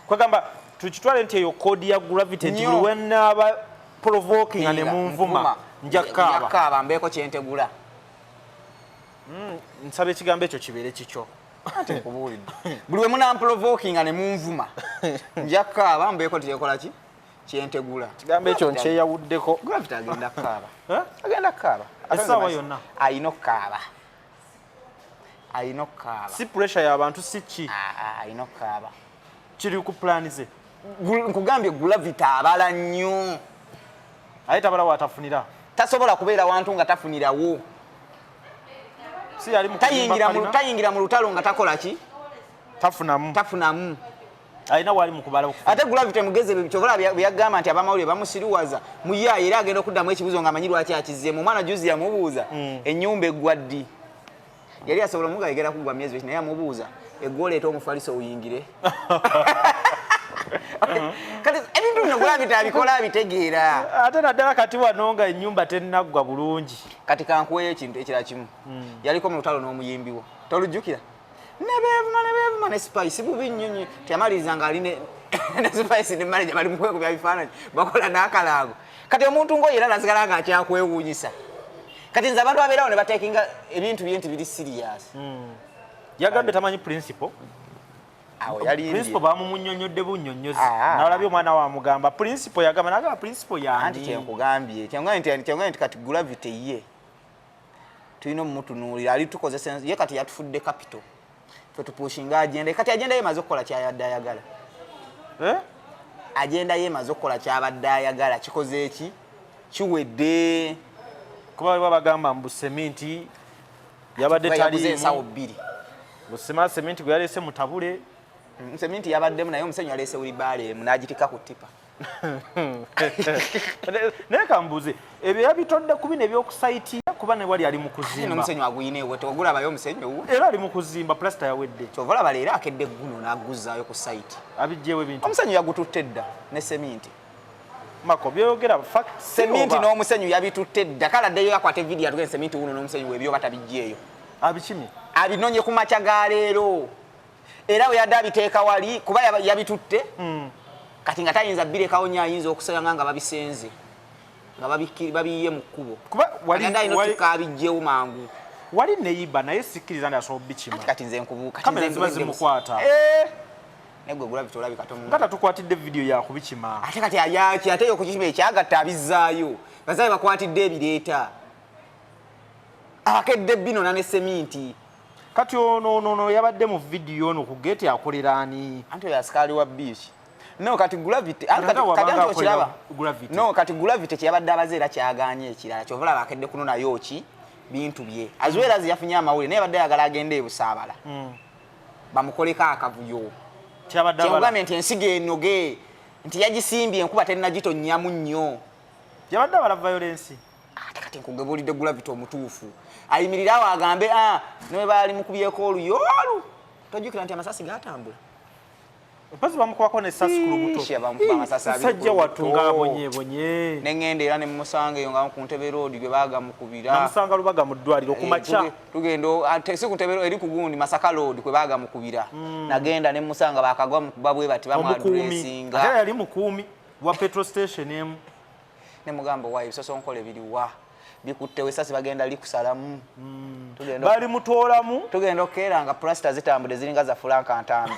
kwegamba tukitwale nti eyo code ya Gravity nti Nnyo. buli wenaaba provoking ne munvuma, nja kukaaba. Kaaba mbeeko kyentegula. Nsaba ekigambo ekyo kibeere kikyo. Ate nkubuulidde, buli we munamprovokinga ne munvuma, nja kukaaba mbeeko kyekola ki, kyentegula. Kigambo ekyo nkyeyawuddeko. Gravity agenda kukaaba. Eh? Agenda kukaaba. Essaawa yonna. Alina okukaaba, alina okukaaba. Si pressure y'abantu, si ki? Ah, ah, alina okukaaba. Kiri ku plan ze. Nkugambye Gravity abala nnyo. Aye tabala watafunira. Tasobola kubeera wantu nga tafunirawo. Si yali mu kuzimba Tayingira mu kalina? Tayingira mu lutalo nga takola ki? Tafunamu. Tafunamu. Alina wali mu kubala okufuna. Ate Gravity mugezi, kyovola byagamba nti abamawulire bamusiriwaza muyaaye, era agenda okuddamu ekibuuzo ng'amanyi lwaki akizzeemu. Omwana juzi yamubuuza ennyumba eggwa ddi, yali asobola omuga egenda kuggwa myezi eki, naye amubuuza eggwa oleeta omufaliso oyingire. Kati ebintu bino Gravity abikola, abitegeera. Ate naddala kati wano nga ennyumba tennaggwa bulungi. Kati kankuweyo ekintu ekirala kimu. Yaliko mu lutalo n'omuyimbi wo, tolujjukira? Ne beevuma, ne beevuma ne Spice bubi nnyo nnyo. Teyamaliriza nga ali ne Spice ne manager bali mukwekubya bifaananyi, bakola n'akalaago. Kati omuntu ng'oyo era nasigala nga akyakwewuunyisa. Kati nze abantu abeerawo ne bateekinga ebintu bye nti biri serious. Yagambye tamanyi principal. Awo yalimbye. Principal bamumunnyonnyodde bunnyonnyozi. Ah. Nalabye omwana wamugamba principal yagamba, nagamba principal Anti yani. Kyenkugambye nti kati Gravity ye tulina omumutunuulira, ali tukozesa ye. Kati yatufudde capital, fe tupushinga agenda. Kati agenda ye emaze okukola kyayadde ayagala. Eh? Agenda ye emaze okukola kyabadde ayagala, kikoze eki, kiwedde. Kuba baliwo bagamba mbu seminti yabadde Yaguze ensawo taliimu. bbiri. Busima seminti gwe yaleese mutabule. Seminti yabaddemu, naye omusenyu yaleese wheelbarrow emu n'agitikka ku tipa. Naye kambuuze, ebyo yabitodde ku bino ebyokusayitiya, kuba ne wali ali mu kuzimba. N'omusenyu aguyina ewe, tewagulabayo omusenyu ewuwe? Era ali mu kuzimba, pulasita yawedde. Kyova olaba leero akedde guno n'aguzaayo ku site. Abijjewo ebintu. Omusenyu yagututte dda ne seminti. Mako byogera facts. Seminti oba? N'omusenyu yabitutte dda. Kale addeyo akwate vidiyo atuge seminti wuno n'omusenyu webyo batabijjeeyo. Abikimye. Abinonye ku makya ga leero, era we yadde abiteeka wali kuba yabitutte. Kati nga tayinza birekawo nnyo, ayinza okusanga nga babisenze, nga babiyiye mu kkubo. Kuba wali Agenda alina otuka abijjewo mangu. Wali neyiba, naye sikkiriza nti asobola obikima. Ati kati nze nkubuuka. Kamera ziba zimukwata. Negwe Gravity olabika tomu. Nga tatukwatidde vidiyo yakubikima. Ate kati ayaki, ate okukima ekyagatta abizzaayo, bazabe bakwatidde ebireeta abakedde binona ne seminti. Kati ono ono yabadde mu vidiyo ono ku gate akolera ani? Anti oyo asikaali wa beach. No, kati Gravity, anti kati anti okiraba. No, kati Gravity kyeyabadde abaze era kyagaanye ekirala. Kyova olaba akedde kunonayo ki bintu bye. As well as yafunye amawulire naye yabadde ayagala agende e Busaabala. Bamukoleko akavuyo. Kyekugambye nti ensigo enoge nti yagisimbye enkuba tennagitonnyamu nnyo. Yabadde abala violence. Ate kati nkugebuulidde Gravity omutuufu ayimirire awo agambe ah, ne baali mukubyeko oluyoolu tojjukira nti amasasi gatambula. Mpozi bamukubako n'essasi ku lubuto. Musajja wattu ng'abonyebonye. Ne ŋŋenda era ne mmusanga eyo nga ku Ntebe Road gwe baagamukubira. Namusanga Lubaga mu ddwaliro ku makya. Tugenda si ku Ntebe eri ku gundi Masaka Road kwe baagamukubira. Nagenda ne mmusanga baakagwa mukuba bwe bati bamwadressinga. Ate yali mukuumi wa petrol station emu. Ne mugamba waayo ebisosonkole biriwa? Bikuttewo essasi bagenda likusalamu. Bali mutoolamu. Tugenda okukeera nga pulasita zitambudde ziringa za Frank Ntambi.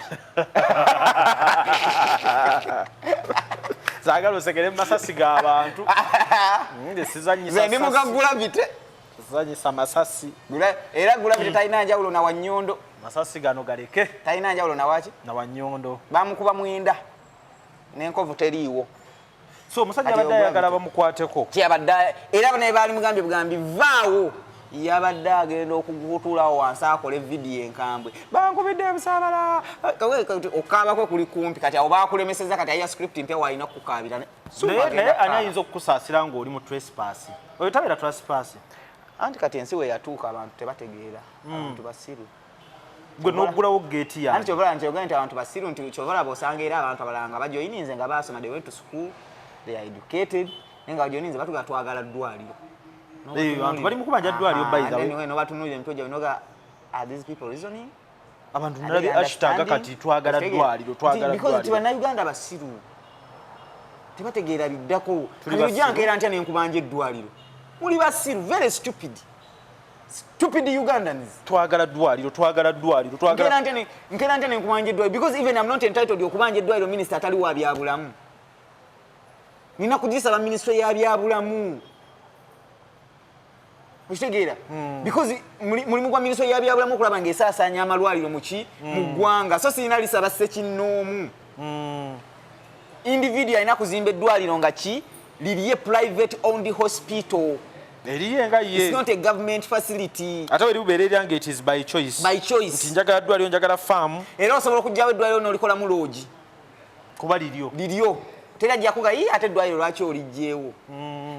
Zaagala osekere mu masasi g'abantu. Nze sizannyisa Nze ndi muga Gravity. Sizannyisa masasi. Era Gravity talina njawulo na Wannyondo. Masasi gano galeke. Talina njawulo na waki? Na Wannyondo. Bamukuba mwenda. N'enkovu teriiwo. So omusajja abadde ayagala bamukwateko. Kyabadde era naye baali mugambye bugambi vaawo. Yabadde agenda okutuulawo wansi akole vidiyo enkambwe. Bankubidde ebusaabala. Okaabako kuli kumpi kati awo baakulemesezza kati ayiya script mpya w'alina okukukaabira. Naye ani ayinza okukusaasira ng'oli mu trespass? Oyo tabeera trespass. Anti kati ensi we yatuuka abantu tebategeera. Abantu basiru. Gwe n'oggulawo geeti yange. Anti ky'ova nti ogambye nti abantu basiru nti ky'ova olaba osanga era abantu abalala nga bajoyininze nga baasoma, they went to school, they are educated, naye nga bajoyininze batugamba twagala ddwaliro. Abantu bali mu kubanja ddwaliro by the way. N'obatunuulira emitwe gyabwe n'ogamba, are these people reasoning? Abantu nalabye hashtag kati twagala ddwaliro, twagala Because ddwaliro. Bannayuganda basiru. Tebategeera biddako. Kati ojja nkeera ntya ne nkubanja eddwaliro. Muli basiru, very stupid. Stupid Ugandans. Twagala ddwaliro, twagala ddwaliro, twagala. Nkeera ntya ne nkubanja eddwaliro because even I'm not entitled okubanja eddwaliro minister atali wa byabulamu. Nina kugisaba ministry ya byabulamu. Okitegeera? Because mulimu gwa ministry ya byabulamu okulaba ng'esaasaanya amalwaliro mu ki? Mu ggwanga. So sirina lisaba ssekinnoomu. Individual alina kuzimba eddwaliro nga ki? Lirye private owned hospital. Eriye nga ye. It's not a government facility. Ate weri bubeera eryange it is by choice. By choice. Nti njagala ddwaliro, njagala farm. Era osobola okuggyawo eddwaliro n'olikolamu loogi. Kuba liryo. Liryo. Teri ajja kuga, yii ate eddwaliro lwaki oliggyewo?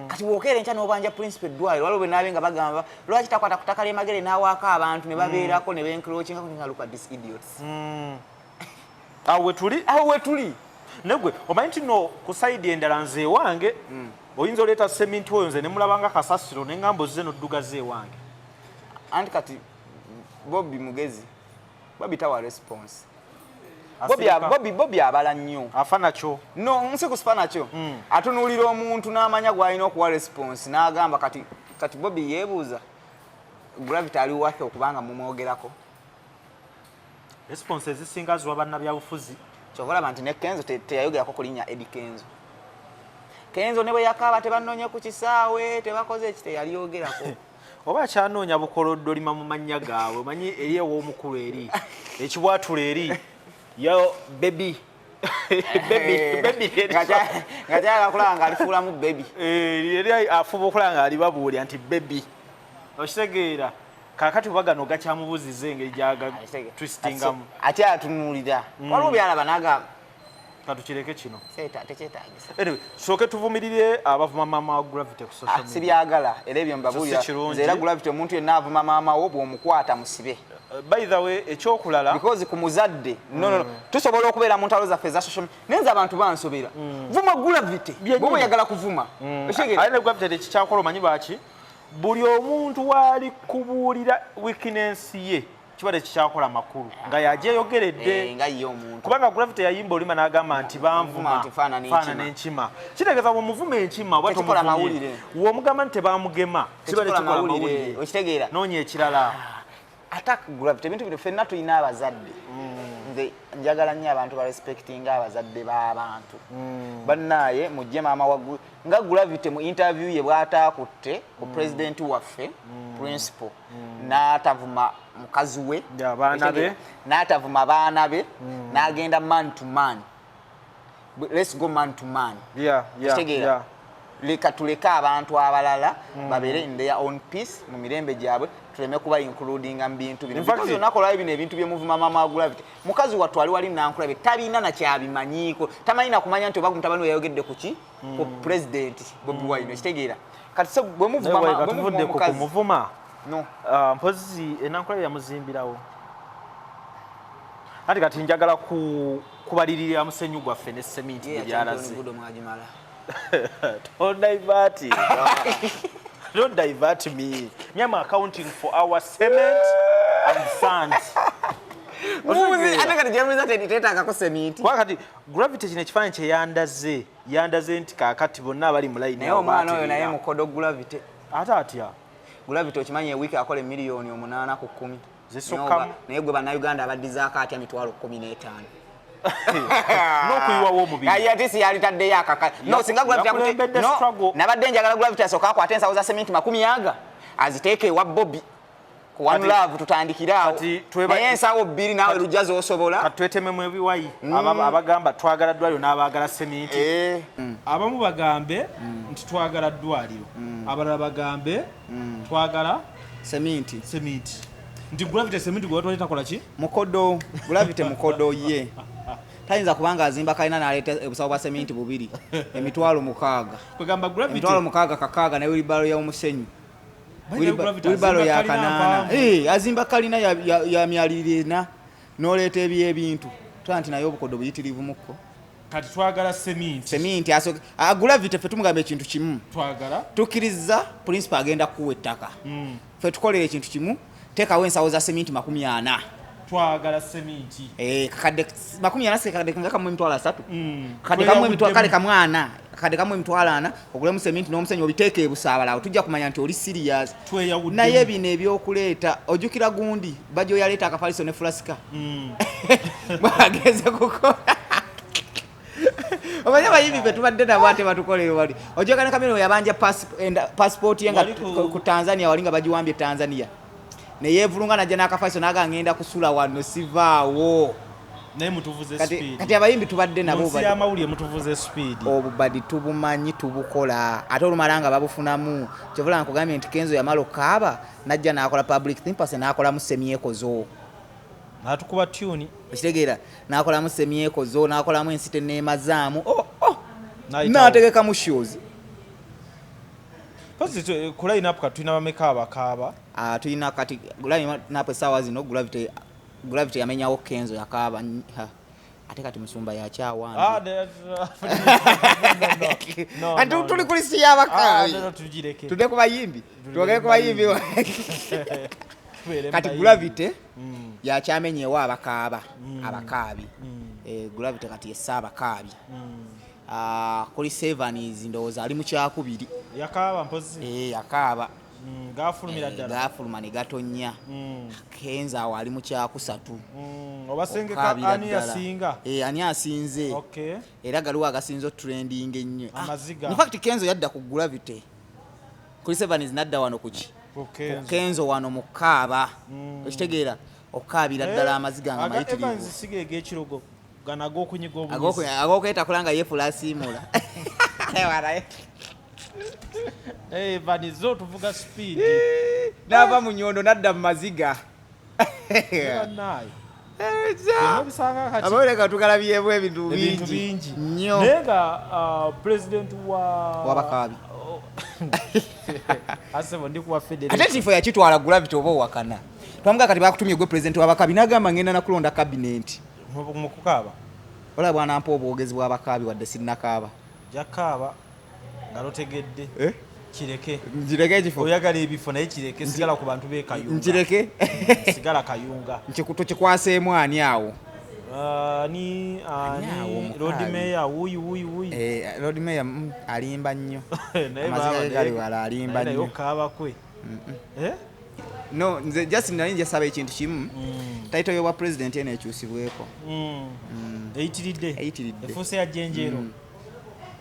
Kati bw'okeera enkya n'obanja principal eddwaliro, waliwo bwe naabe nga bagamba lwaki takwata ku ttaka ly'e Magere n'awaako abantu ne babeerako ne bencroachinga nga look at these idiots. Awo we tuli. Awo we tuli. Naye gwe omanyi nti no ku side endala nze ewange oyinza oleeta seminti oyo nze ne mulaba nga kasasiro ne ŋŋamba ozze n'oddugaza ewange. Anti kati Bobi mugezi. Bobi tawa response. Bobi abala nnyo. Afa nakyo. No, nsi kusifa nakyo. Atunuulira omuntu n'amanya gw'alina okuwa response n'agamba kati, kati Bobi yeebuuza Gravity ali worth okubanga mumwogerako. Response ezisinga ziwa bannabyabufuzi. Kyova olaba nti ne Kenzo teyayogerako ku linnya Eddy Kenzo. Kenzo ne bwe yakaaba tebannonye ku kisaawe, tebakoze eki teyalyogerako. Oba akyanoonya bukoloddolima mu mannya gaabwe, omanyi eri ew'omukulu eri, ekibwatula eri, yo baby. Baby, baby eri. Nga kyayagala kulaba ng'alifuulamu baby. Eri afuba okulaba ng'alibabuulira nti baby. Okitegeera? Kaakati oba gano gakyamubuuziza engeri gy'aga twistingamu. Ate atunuulira. Waliwo by'alaba n'agamba. Katukireke kino. Tekyetaagisa. Anyway, tusooke tuvumirire abavuma maama wa Gravity ku social media. Sibyagala, era ebyo mbabuulira. So si kirungi. Nze era Gravity omuntu yenna avuma maama wo bw'omukwata musibe. By the way, ekyokulala. Because ku muzadde, no, no, no. Tusobola okubeera mu ntalo zaffe eza social media. Naye nze abantu bansobera. Vuma Gravity. Bw'oba oyagala kuvuma. Okitegeera? Ate ne Gravity tekikyakola omanyi lwaki? Buli omuntu w'ali kubuulira weakness ye kiba tekikyakola makulu nga yagyeyogeredde. Nga ye omuntu. Kubanga Gravity yayimba olulimi n'agamba nti banvuma, Nti faanana enkima. Faanana enkima. Kitegeeza bw'omuvuma enkima oba Tekikola tomuvumye. mawulire. W'omugamba nti tebamugema, kiba Tekikola tekikola mawulire. mawulire. Okitegeera? Noonya ekirala. Attack Gravity, ebintu bino ffenna tulina abazadde. Nze njagala nnyo abantu barespectinga abazadde b'abantu. Bannaaye mujje maama wa nga Gravity mu interview ye bw'ataakutte ku president waffe principal, n'atavuma mukazi we, Ya, baana be. n'atavuma baana be, n'agenda man to man. Let's go man to man. Kitegeera? Leka tuleke abantu abalala babeere in their own peace, mu mirembe gyabwe, tuleme kuba includinga mu bintu bino. In fact- Because olunaku olwali bino ebintu byemuvuma maama wa Gravity, mukazi wattu ali wali Nankulabe, talina nakyabimanyiiko, tamanyi nakumanya nti oba mutabani we yayogedde ku ki, ku president Bobi Wine. Okitegeera? Kati so bwe muvuma Naye bwe muvuma tuvudde ku omukazi kumuvuma. No. Ah, mpozi enankulabe yamuzimbirawo, anti kati njagala kubalirira musenyu gwaffe ne seminti Ye gye byalaze. Budo mwagimala. Don't divert it. Don't divert me. Me, I'm accounting for our cement and sand. Mubuzi, ate kati gyemuliza teetaagako seminti. Kuba kati Gravity kino ekifaananyi kye yandaze, yandaze nti kaakati bonna abali mu layini Naye awo omwana oyo naye baatereera. mukodo Gravity. Ate atya? Gravity okimanyi ewiiki akola emiliyoni 8 ku 10. Zisukkamu. Naye gwe bannayuganda abaddizaako atya 150,000? N'okuyiwawo omubiri. Ayi, ate si yalitaddeyo akaka. No, singa Gravity Yakulembedde no, struggle. nabadde njagala Gravity asooke akwate ensawo za seminti 20 aziteeke ewa Bobby ku One Love, tutandikire awo. Kati Naye ensawo 2 naawe lujja z'osobola. Kati twetememu ebiwayi. Abagamba twagala ddwaliro n'abaagala seminti. Abamu bagambe nti twagala ddwaliro, abalala bagambe twagala seminti. Seminti, nti Gravity seminti gwe batwale takola ki? Mukodo Gravity, mukodo ye tayinza kubanga azimba kalina n'aleeta obusawo bwa seminti bubiri 60,000. Kwegamba Gravity 60,000 kakaaga, naye wheelbarrow y'omusenyu. By the way, Gravity Wheelbarrow azimba ya kalina kanaana. mpanvu. Eh, azimba kalina ya myaliriro ena n'oleeta ebyebintu twa nti naye obukodo buyitirivu mukko. Kati twagala seminti. Seminti asooke Gravity ffe tumugamba ekintu kimu. Twagala Tukkiriza principal agenda kukuwa ettaka, ffe tukolera ekintu kimu, teekawo ensawo za seminti 40. Twagala seminti. Eh, kakadde 40 si kakadde nga kamu 30,000. Kakadde kamu emitwalo, kale kamwana kakadde kamu 40,000, ogulemu seminti n'omusenyu obiteeke ebusaabala, awo tujja kumanya nti oli serious. Tweyawuddemu. Naye bino ebyokuleeta, ojjukira gundi bajjo yaleeta akafaliso ne fulasika bwageze kukola, omanyi abayimbi be tubadde nabo ate batukolera wali, ojjukira ne Kamiro yabanja passport ye nga Wali ku Tanzania wali nga bagiwambye Tanzania, neyeevulunga najja n'akafaliso naga ngenda kusula wano sivaawo. Naye mutuvuze Kati, speed. kati abayimbi tubadde nabo Mu nsi y'amawulire mutuvuze speed. Obubadi tubumanyi, tubukola, ate olumala nga babufunamu. Kyovula nkugambye nti Kenzo yamala okukaaba najja n'akola public sympathy, n'akolamu semyekozo. N'atukuba tune. Okitegeera? N'akolamu semyekozo, n'akolamu ensi teneemazaamu, oh. N'ayitawo. N'ategekamu shows. Mpozi ku line up kati tulina bameka abakaaba? Ah, tulina kati line up essaawa zino Gravity yamenyawo, Kenzo yakaaba ha. Ate kati Musumba yakyawambye. Ah, no, Ate no, tuli no. ku lisi y'abakaabi. Ah, no, tugireke. Tudde ku bayimbi, twogere ku bayimbi. Tubeere mu Kati bayimbi. Gravity yakyamenyewo abakaaba, abakaabi. Eh, Gravity kati yessa abakaabi. Ah, kuli Sevens, ndowooza ali mu kyakubiri. Yakaaba mpozi. Eh, yakaaba. Gafulumira Eh, ddala. Gafuluma ne gatonnya. Kenzo awo ali mu kyakusatu. Obasengeka Okaabira ani ddala. yasinga? Eh, ani asinze? Okay. Era galiwo agasinze otrending ennyo. Ah, Amaziga. in fact Kenzo yadda ku Gravity, kuli Sevens nadda wano kuki? Ku Ku Kenzo. Kenzo wano mu kaaba. Okitegeera? Okukaabira ddala amaziga nga Aga mayitirivu. Evans siga eg'ekirogo gano ag'okunyiga obunyizi. Ag'okwetakula nga yeefula asiimula. Eh, Evans zo tuvuga speed. N'ava mu nyondo nadda mu maziga. Bannaaye. Byonna obisanga kati. Abawuleka tukalabyemu ebintu Ebintu bingi bingi nnyo. Naye nga president wa W'abakaabi. Asebo ndi kuwa Ate federation. tifo yakitwala Gravity oba owakana, twamuga kati bakutumye gwe president w'abakaabi, n'agamba ngenda nakulonda kabinenti. Mu kukaaba. Olaba bwanampa obwogezi bw'abakaabi wadde sinnakaaba. Jakaaba nga lotegedde. Eh? Kireke. Nkireke ekifo. Oyagala ebifo naye kireke, sigala ku bantu b'e Kayunga. Nkireke. Sigala Kayunga. Tukikwaseemu ani awo? Ani Ani awo ani omukaabi? Lord Mayor wuyi wuyi wuyi. Eh, Lord Mayor alimba nnyo. Naye Amaziga baaba ge gali wala, alimba naye nnyo. okaaba kwe. Eh? No, nze just nali njasaba ekintu kimu, title y'obwa president eno ekyusibweko. Eyitiridde. Eyitiridde. Efuuse ya jjenjeero.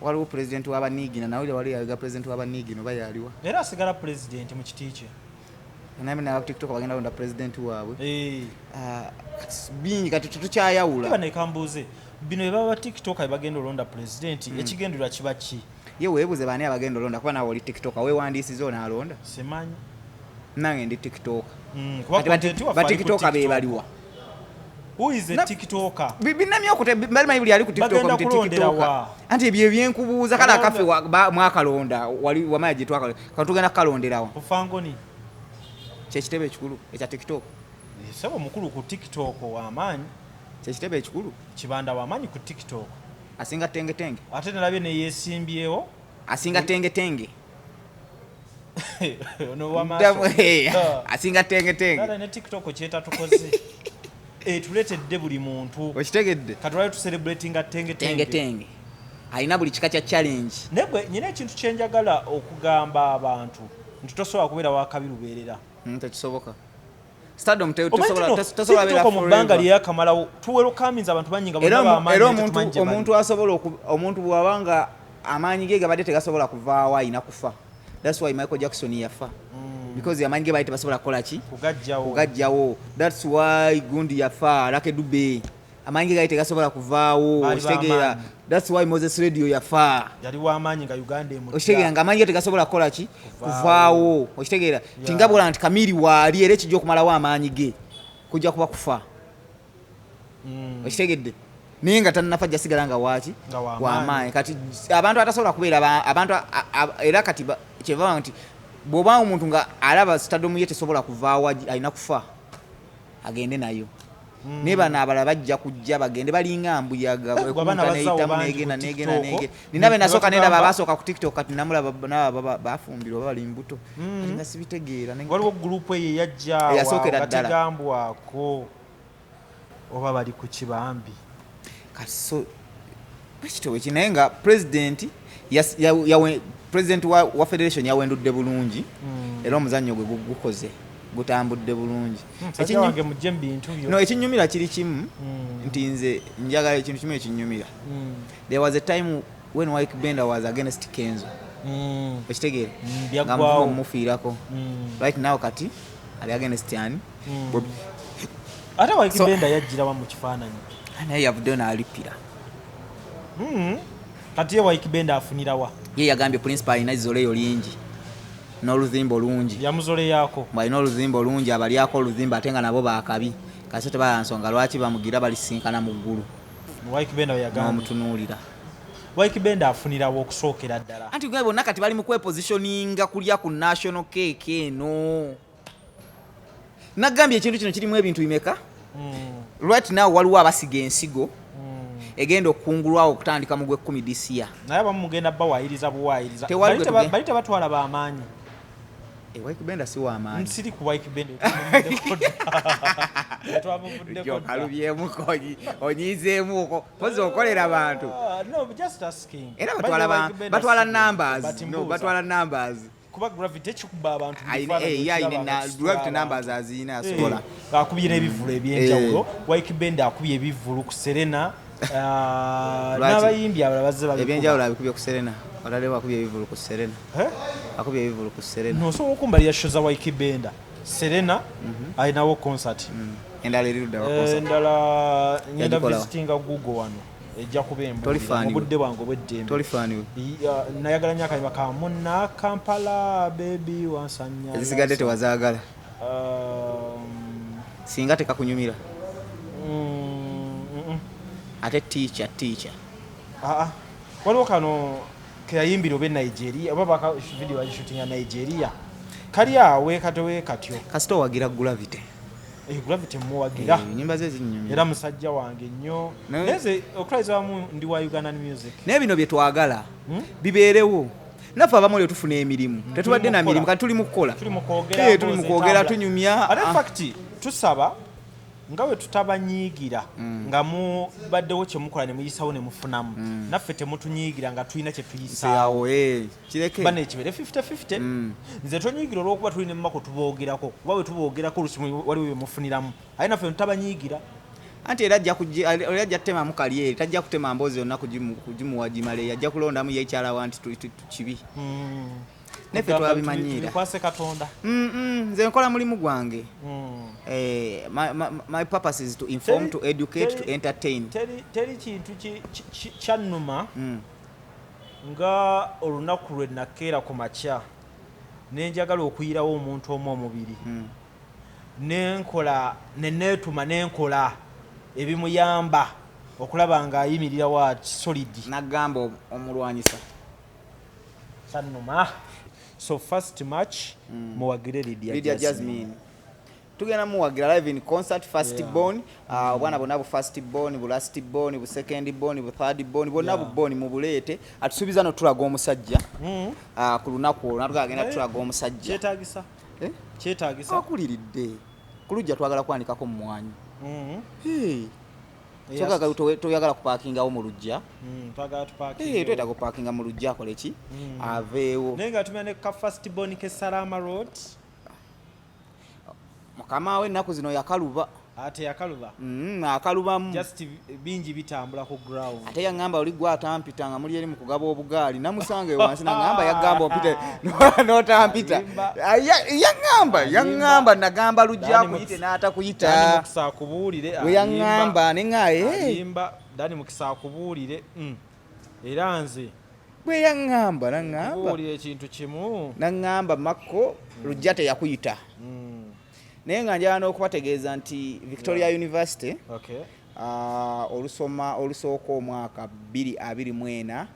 Waliwo president w'abaniigina, nawulira waliwo yaga president w'abaniigina oba yaliwa. Era asigala president mu kiti kye. Naye naba TikTok bagenda londa president waabwe. Eh. Ah, kati bingi, kati tetukyayawula. Kiba nekambuuze, bino bye baba TikTok bagenda olonda president, ekigendererwa kiba ki? Ye weebuze baani abagenda olonda, kuba naawe oli TikTok weewandiisiza onaalonda. Simanyi. Nange ndi TikTok. Kuba Kati content waffe ali ku batikitoka TikTok. bebaliwa? Who is a TikToker? Binamye okute balimanyi buli ali ku TikTok Bagenda nti kulondera TikToker. wa? Anti ebyo ebyenkubuuza kale Bagenda- akaffe mwakalonda wali wamanya gye twakalonda, kati tugenda kukalonderawa? Kufangoni. Kyekitebe ekikulu ekya TikTok. Sebo mukulu ku TikTok w'amaanyi. Kyekitebe ekikulu. Kibanda w'amaanyi ku TikTok. Asinga tengetenge. Ate nalabye neyeesimbyewo. Asinga tengetenge. Ono w'amaaso. Asinga tengetenge. Dada ne TikTok kyetatukoze, etuleetedde buli muntu. Okitegedde? Katulale tucelebratinga tengetenge. Tengetenge alina buli kika kya challenge. Naye gwe nyina ekintu kyenjagala okugamba abantu nti tosobola kubeera wakabi lubeerera. Tekisoboka. Stardom Omanyi tosobola kino, tosobola beera TikTok mu bbanga forever. lyeyakamalawo tuwerokaminza abantu bangi nga Era bonna bamaanyi, era naye tetumanyi omuntu gye bali. omuntu asobola omuntu bw'aba nga amaanyi ge gabadde tegasobola kuvaawo, alina kufa. That's why Michael Jackson yafa, because amaanyi ge baali tebasobola kukola ki? Kugajjawo. Kugajjawo. That's why gundi yafa, Lucky Dube, amaanyi ge gaali tegasobola kuvaawo. Baali Okitegeera? b'amaanyi. That's why Moses Radio yafa. Yali w'amaanyi nga Uganda emutya. Okitegeera nga amaanyi ge tegasobola kukola ki? Kuvaawo. Kuvaawo. Okitegeera? Tinga bwola nti Kamiri waali, era ekijja okumalawo amaanyi ge kujja kuba kufa. Okitegedde? Naye nga tannafa, jasigala nga waaki? Nga w'amaanyi. W'amaanyi. Kati abantu atasobola kubeera abantu era kati kyeva nti bw'oba omuntu nga alaba stardom ye tesobola kuvaawo, alina kufa agende nayo. Naye bano abalala bajja kujja bagende balinga mbuyaga. Eh, gwe abaana ekunta bazaawo neyitamu bangi negenda ku negenda TikTok. negenda. Nina be Ne nasooka nendaba batugamba- abasooka ku TikTok, kati namulaba naba bafumbirwa oba bali mbuto. Kati nga sibitegeera. Waliwo gurupu eyo eyajja awo Eyasookera nga ddala. tegambwako oba bali ku kibambi. Kati so bwekityo bweki, naye nga president president wa federation yawendudde bulungi, era omuzannyo gwe gukoze gutambudde bulungi. Musajja wange mujje mu bintu byo. No, ekinyumira kiri kimu, nti nze njagala ekintu kimu ekinyumira. There was a time when Wyke Bender was against Kenzo. Okitegeera? Nga Byaggwawo. muvumo mumufiirako. Right now kati ali against ani? Ate Wyke Bender yajjirawa mu kifaananyi? Naye yavuddeyo n'alipira. Kati ye Wyke Bender afunirawa? Ye yagambye principal alina izoleyo lingi n'oluzimbo lungi. Yamuzoleyaako. Mbu alina oluzimbo lungi, abalyako oluzimbo ate nga nabo bakabi, kasi tebala nsonga lwaki bamugira, balisinkana mu ggulu. Wyke Bender yagambye. N'omutunuulira. Wyke Bender afunirawa okusookera ddala? Anti gwe bonna kati bali mu kwepositioninga kulya ku national cake eno. Nagambye ekintu kino kirimu ebintu bimeka? Right now waliwo abasiga ensigo egenda okukungulwawo okutandika mu gw'ekkumi this year. Naye abamu mugenda bawaayiriza buwaayiriza. Tewali Bali gwe tuge- bali tebatwala b'amaanyi. Wyke Bender si w'amaanyi. Nsiri ku Wyke Bender twamuvuddeko dda. Kalubyemuko onyiizeemuko pozi okolera bantu. Ah, no, just asking. Era By batwala the way, Wyke Bender batwala si- numbers. but No, mbuuza. batwala numbers. Kuba gravity ekikuba abantu mu Ayina- bifaananyi ye ayina okiraba nga kisitula gravity abantu. numbers aziyina, asobola. Akubye n'ebivvulu ebyenjawulo. Wyke Bender akubye ebivvulu ku Serena. Ah, Lwaki? n'abayimbi abalala bazze babikuba. Ebyenjawulo abikubye ku Serena. Olalewo akubye ebivvulu ku Serena. Eh? Akubye ebivvulu ku Serena. No, osobola okumbalira show za Wyke Bender? Serena alinawo concert. Endala eri ludda wa concert? Endala ngenda Yagikola wa? visitinga Google wano, ejja kuba Toli embuulira fan mu we. budde bwange obw'eddembe. Toli fan we. Nayagala nnyo akayimba ka Munna Kampala baby wansanya. Ezisigadde tewazaagala? Singa tekakunyumira? Ate teacher, teacher. Aa, waliwo kano keyayimbira oba e Nigeria, oba baka video bagishootinga Nigeria, kali awe katowe katyo. Kasita owagira Gravity. Gravity muwagira. Enyimba ze zinyumira. Era musajja wange nnyo. Naye nze okulayiza wamu ndi wa Ugandan music. Naye bino bye twagala bibeerewo, naffe abamu lwe tufuna emirimu, tetubadde Tuli na mu mirimu, kukola. kati tuli mu kukola. Tuli mu kwogera, Tuli mu mboozi kwogera, entambula. tunyumya. Ate in fact tusaba Nga bwe tutabanyiigira nga mubaddewo kye mukola ne muyisawo ne mufunamu, naffe temutunyiigira nga tulina kye tuyisaawo. Awo kireke. Bana ekibeere 50-50. Nze tonyiigira olwokuba tuli ne mumako tuboogerako, kuba bwe tuboogerako olusi waliwo bye mufuniramu, aye naffe tutabanyiigira. Anti era ajja kutemamu kali eri, tajja kutema mboozi yonna kugimuwa gimaleyo, ajja kulondamu ye ekyalawa nti kibi. Naffe twabimanyiira. Tubikwase Katonda. Nze nkola mulimu gwange. My purpose is to inform, to educate, to entertain. Teri kintu kyannuma nga olunaku lwe nakeera ku makya ne njagala okuyirawo omuntu omu omubiri, nenkola neneetuma nenkola ebimuyamba okulaba ng'ayimirira wa solid. Nagamba omulwanyisa. Kyannuma. So first match, muwagire Lydia, Lydia Jasmine. Jasmine. Tugenda muwagira live in concert, first born, obwana bonna bu first born, bu last born, bu second born, bu third born, bonna bu born mubuleete. Atusuubiza notulaga omusajja ku lunaku olwo, natugamba agenda tulaga omusajja. Kyetaagisa. Eh? Kyetaagisa. Akuliridde ku lujja, twagala kwanikako mu mwanyi. Hey. Toyagala kupaakingawo mu lujja. Twagala Eh, tupaakinge. twetaaga kupaakinga mu lujja, akole ki, aveewo. Naye nga tumira ne ka first born ke Salama Road. Mukama we ennaku zino yakaluba. Ate yakaluba. Akalubamu. Just bingi bitambula ku ground. Ate yaŋŋamba oli gwe atampita nga muli eri mu kugaba obugaali, namusanga eyo wansi, naŋŋamba yagamba ompite n'otampita. Alimba. Ah, yaŋŋamba Alimba. yaŋŋamba nagamba lujja Dani akuyite Dani n'atakuyita. Mukisa akubuulire. We yaŋŋamba ne ŋŋaye. Alimba. Dani Mukisa akubuulire. Era nze Bwe yaŋŋamba naŋŋamba kubuulira ekintu kimu. Naŋŋamba Makko lujja teyakuyita, naye nga njagala n'okubategeeza nti Victoria University olusoma olusooka omwaka 2024,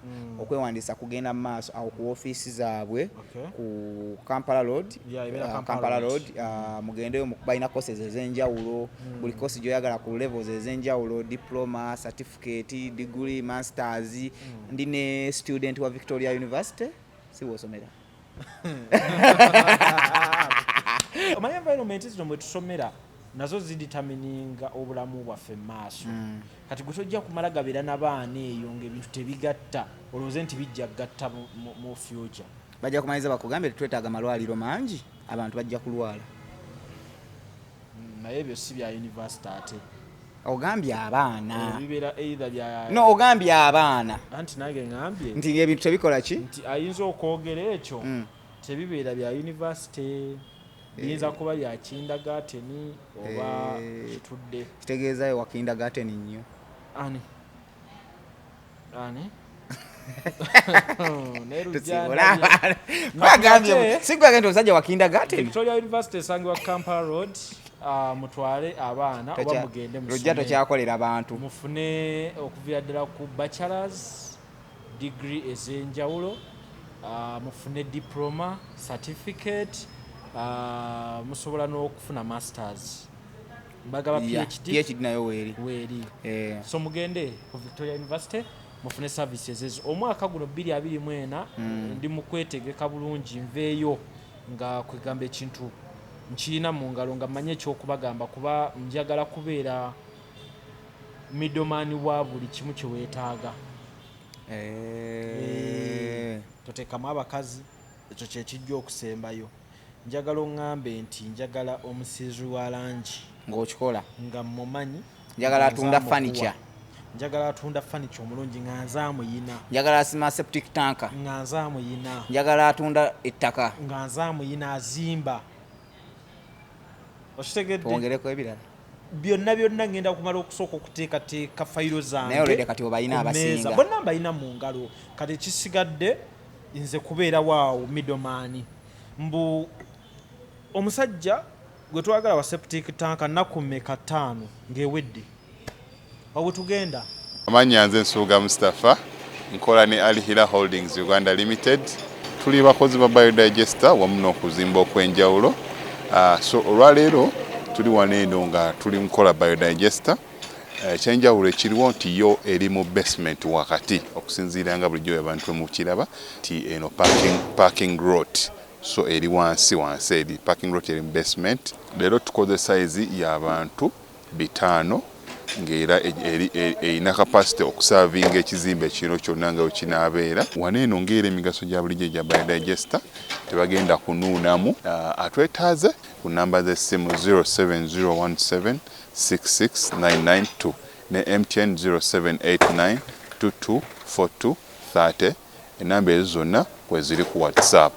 okwewandiisa kugenda mu maaso awo ku ofiisi zaabwe ku Kampala Road. Yeah, ebeera Kampala Kampala Road. Road. Mugendeyo, balina courses ez'enjawulo, buli course gy'oyagala ku levels ez'enjawulo, diploma, certificate, degree, masters. Ndi ne student wa Victoria University, si woosomera? Omanyi environment zino mwe tusomera nazo zidetermininga obulamu bwaffe mu maaso. Kati gwe tojja kumala gabeera n'abaana eyo ng'ebintu tebigatta, olowooze nti bijja kugatta mu future. Bajja kumaliriza bakugambye tetwetaaga malwaliro mangi, abantu bajja kulwala. Naye ebyo si bya university ate. Ogambye abaana. Bibeera either bya No, ogambye abaana. Anti nange ŋambye nti ebintu tebikola ki. Nti ayinza okwogera ekyo, tebibeera bya university, biyinza kuba bya kindergarten oba kitudde. Kitegeezayo wa kindergarten nnyo. Ani ani? Tusiibula abaana. Gwagambye, si gwagambye nti omusajja wa kindergarten. Victoria University esangibwa Kampala Road. Mutwale abaana oba mugende Lujja musome. tokyakolera bantu. Mufune okuviira ddala ku bachelors degree ez'enjawulo, mufune diploma, certificate, musobola n'okufuna masters, bagaba PhD. PhD nayo weeri. Weeri. Eh. So mugende ku Victoria University mufune services ezo. Omwaka guno 2024 ndi mu kwetegeka bulungi nveeyo nga kwegamba ekintu nkirina mu ngalo, nga manye ekyokubagamba, kuba njagala kubeera middleman wa buli kimu kye weetaaga. Toteekamu abakazi, ekyo kyekijja okusembayo. Njagala oŋŋambe nti njagala omusiizi wa langi, Ng'okikola. Nga mumanyi. Njagala Nga atunda nze furniture. amukuwa. Njagala atunda furniture omulungi nga nze amuyina. Njagala asima septic tank. Nga nze amuyina. Njagala atunda ettaka. Nga nze amuyina azimba, okitegedde? Twongereko ebirala. Byonna byonna ngenda kumala okusooka okuteekateeka fayiro zange Naye already kati obalina ku mmeeza. abasinga. Bonna mbalina mu ngalo. Kati ekisigadde nze kubeera waawo middleman. Mbu omusajja gwe twagala wa septic tank, nnaku mmeka? 5 ng'ewedde awo tugenda. Amannya nze Nsubuga Mustapha, nkola ne Al Hila Holdings Uganda Limited. Tuli bakozi ba biodigester wamu n'okuzimba okw'enjawulo. So olwaleero tuli wano eno nga tuli mukola biodigester. Ekyenjawulo ekiriwo nti yo eri mu basement wakati, okusinziira nga bulijjo abantu mukiraba nti eno parking lot, so eri wansi wansi, eri parking lot eri mu basement. Leero tukoze size y'abantu 5 ng'era erina capacity okuservinga ekizimbe kino kyonna nga wekinaabeera. Wano eno ng'era emigaso gya bulijjo egya biodigester, tebagenda kunuunamu. Atwetaaze ku namba z'essimu 07017 66992 ne MTN 0789 2242 30. Enamba ezo zonna kweziri ku WhatsApp.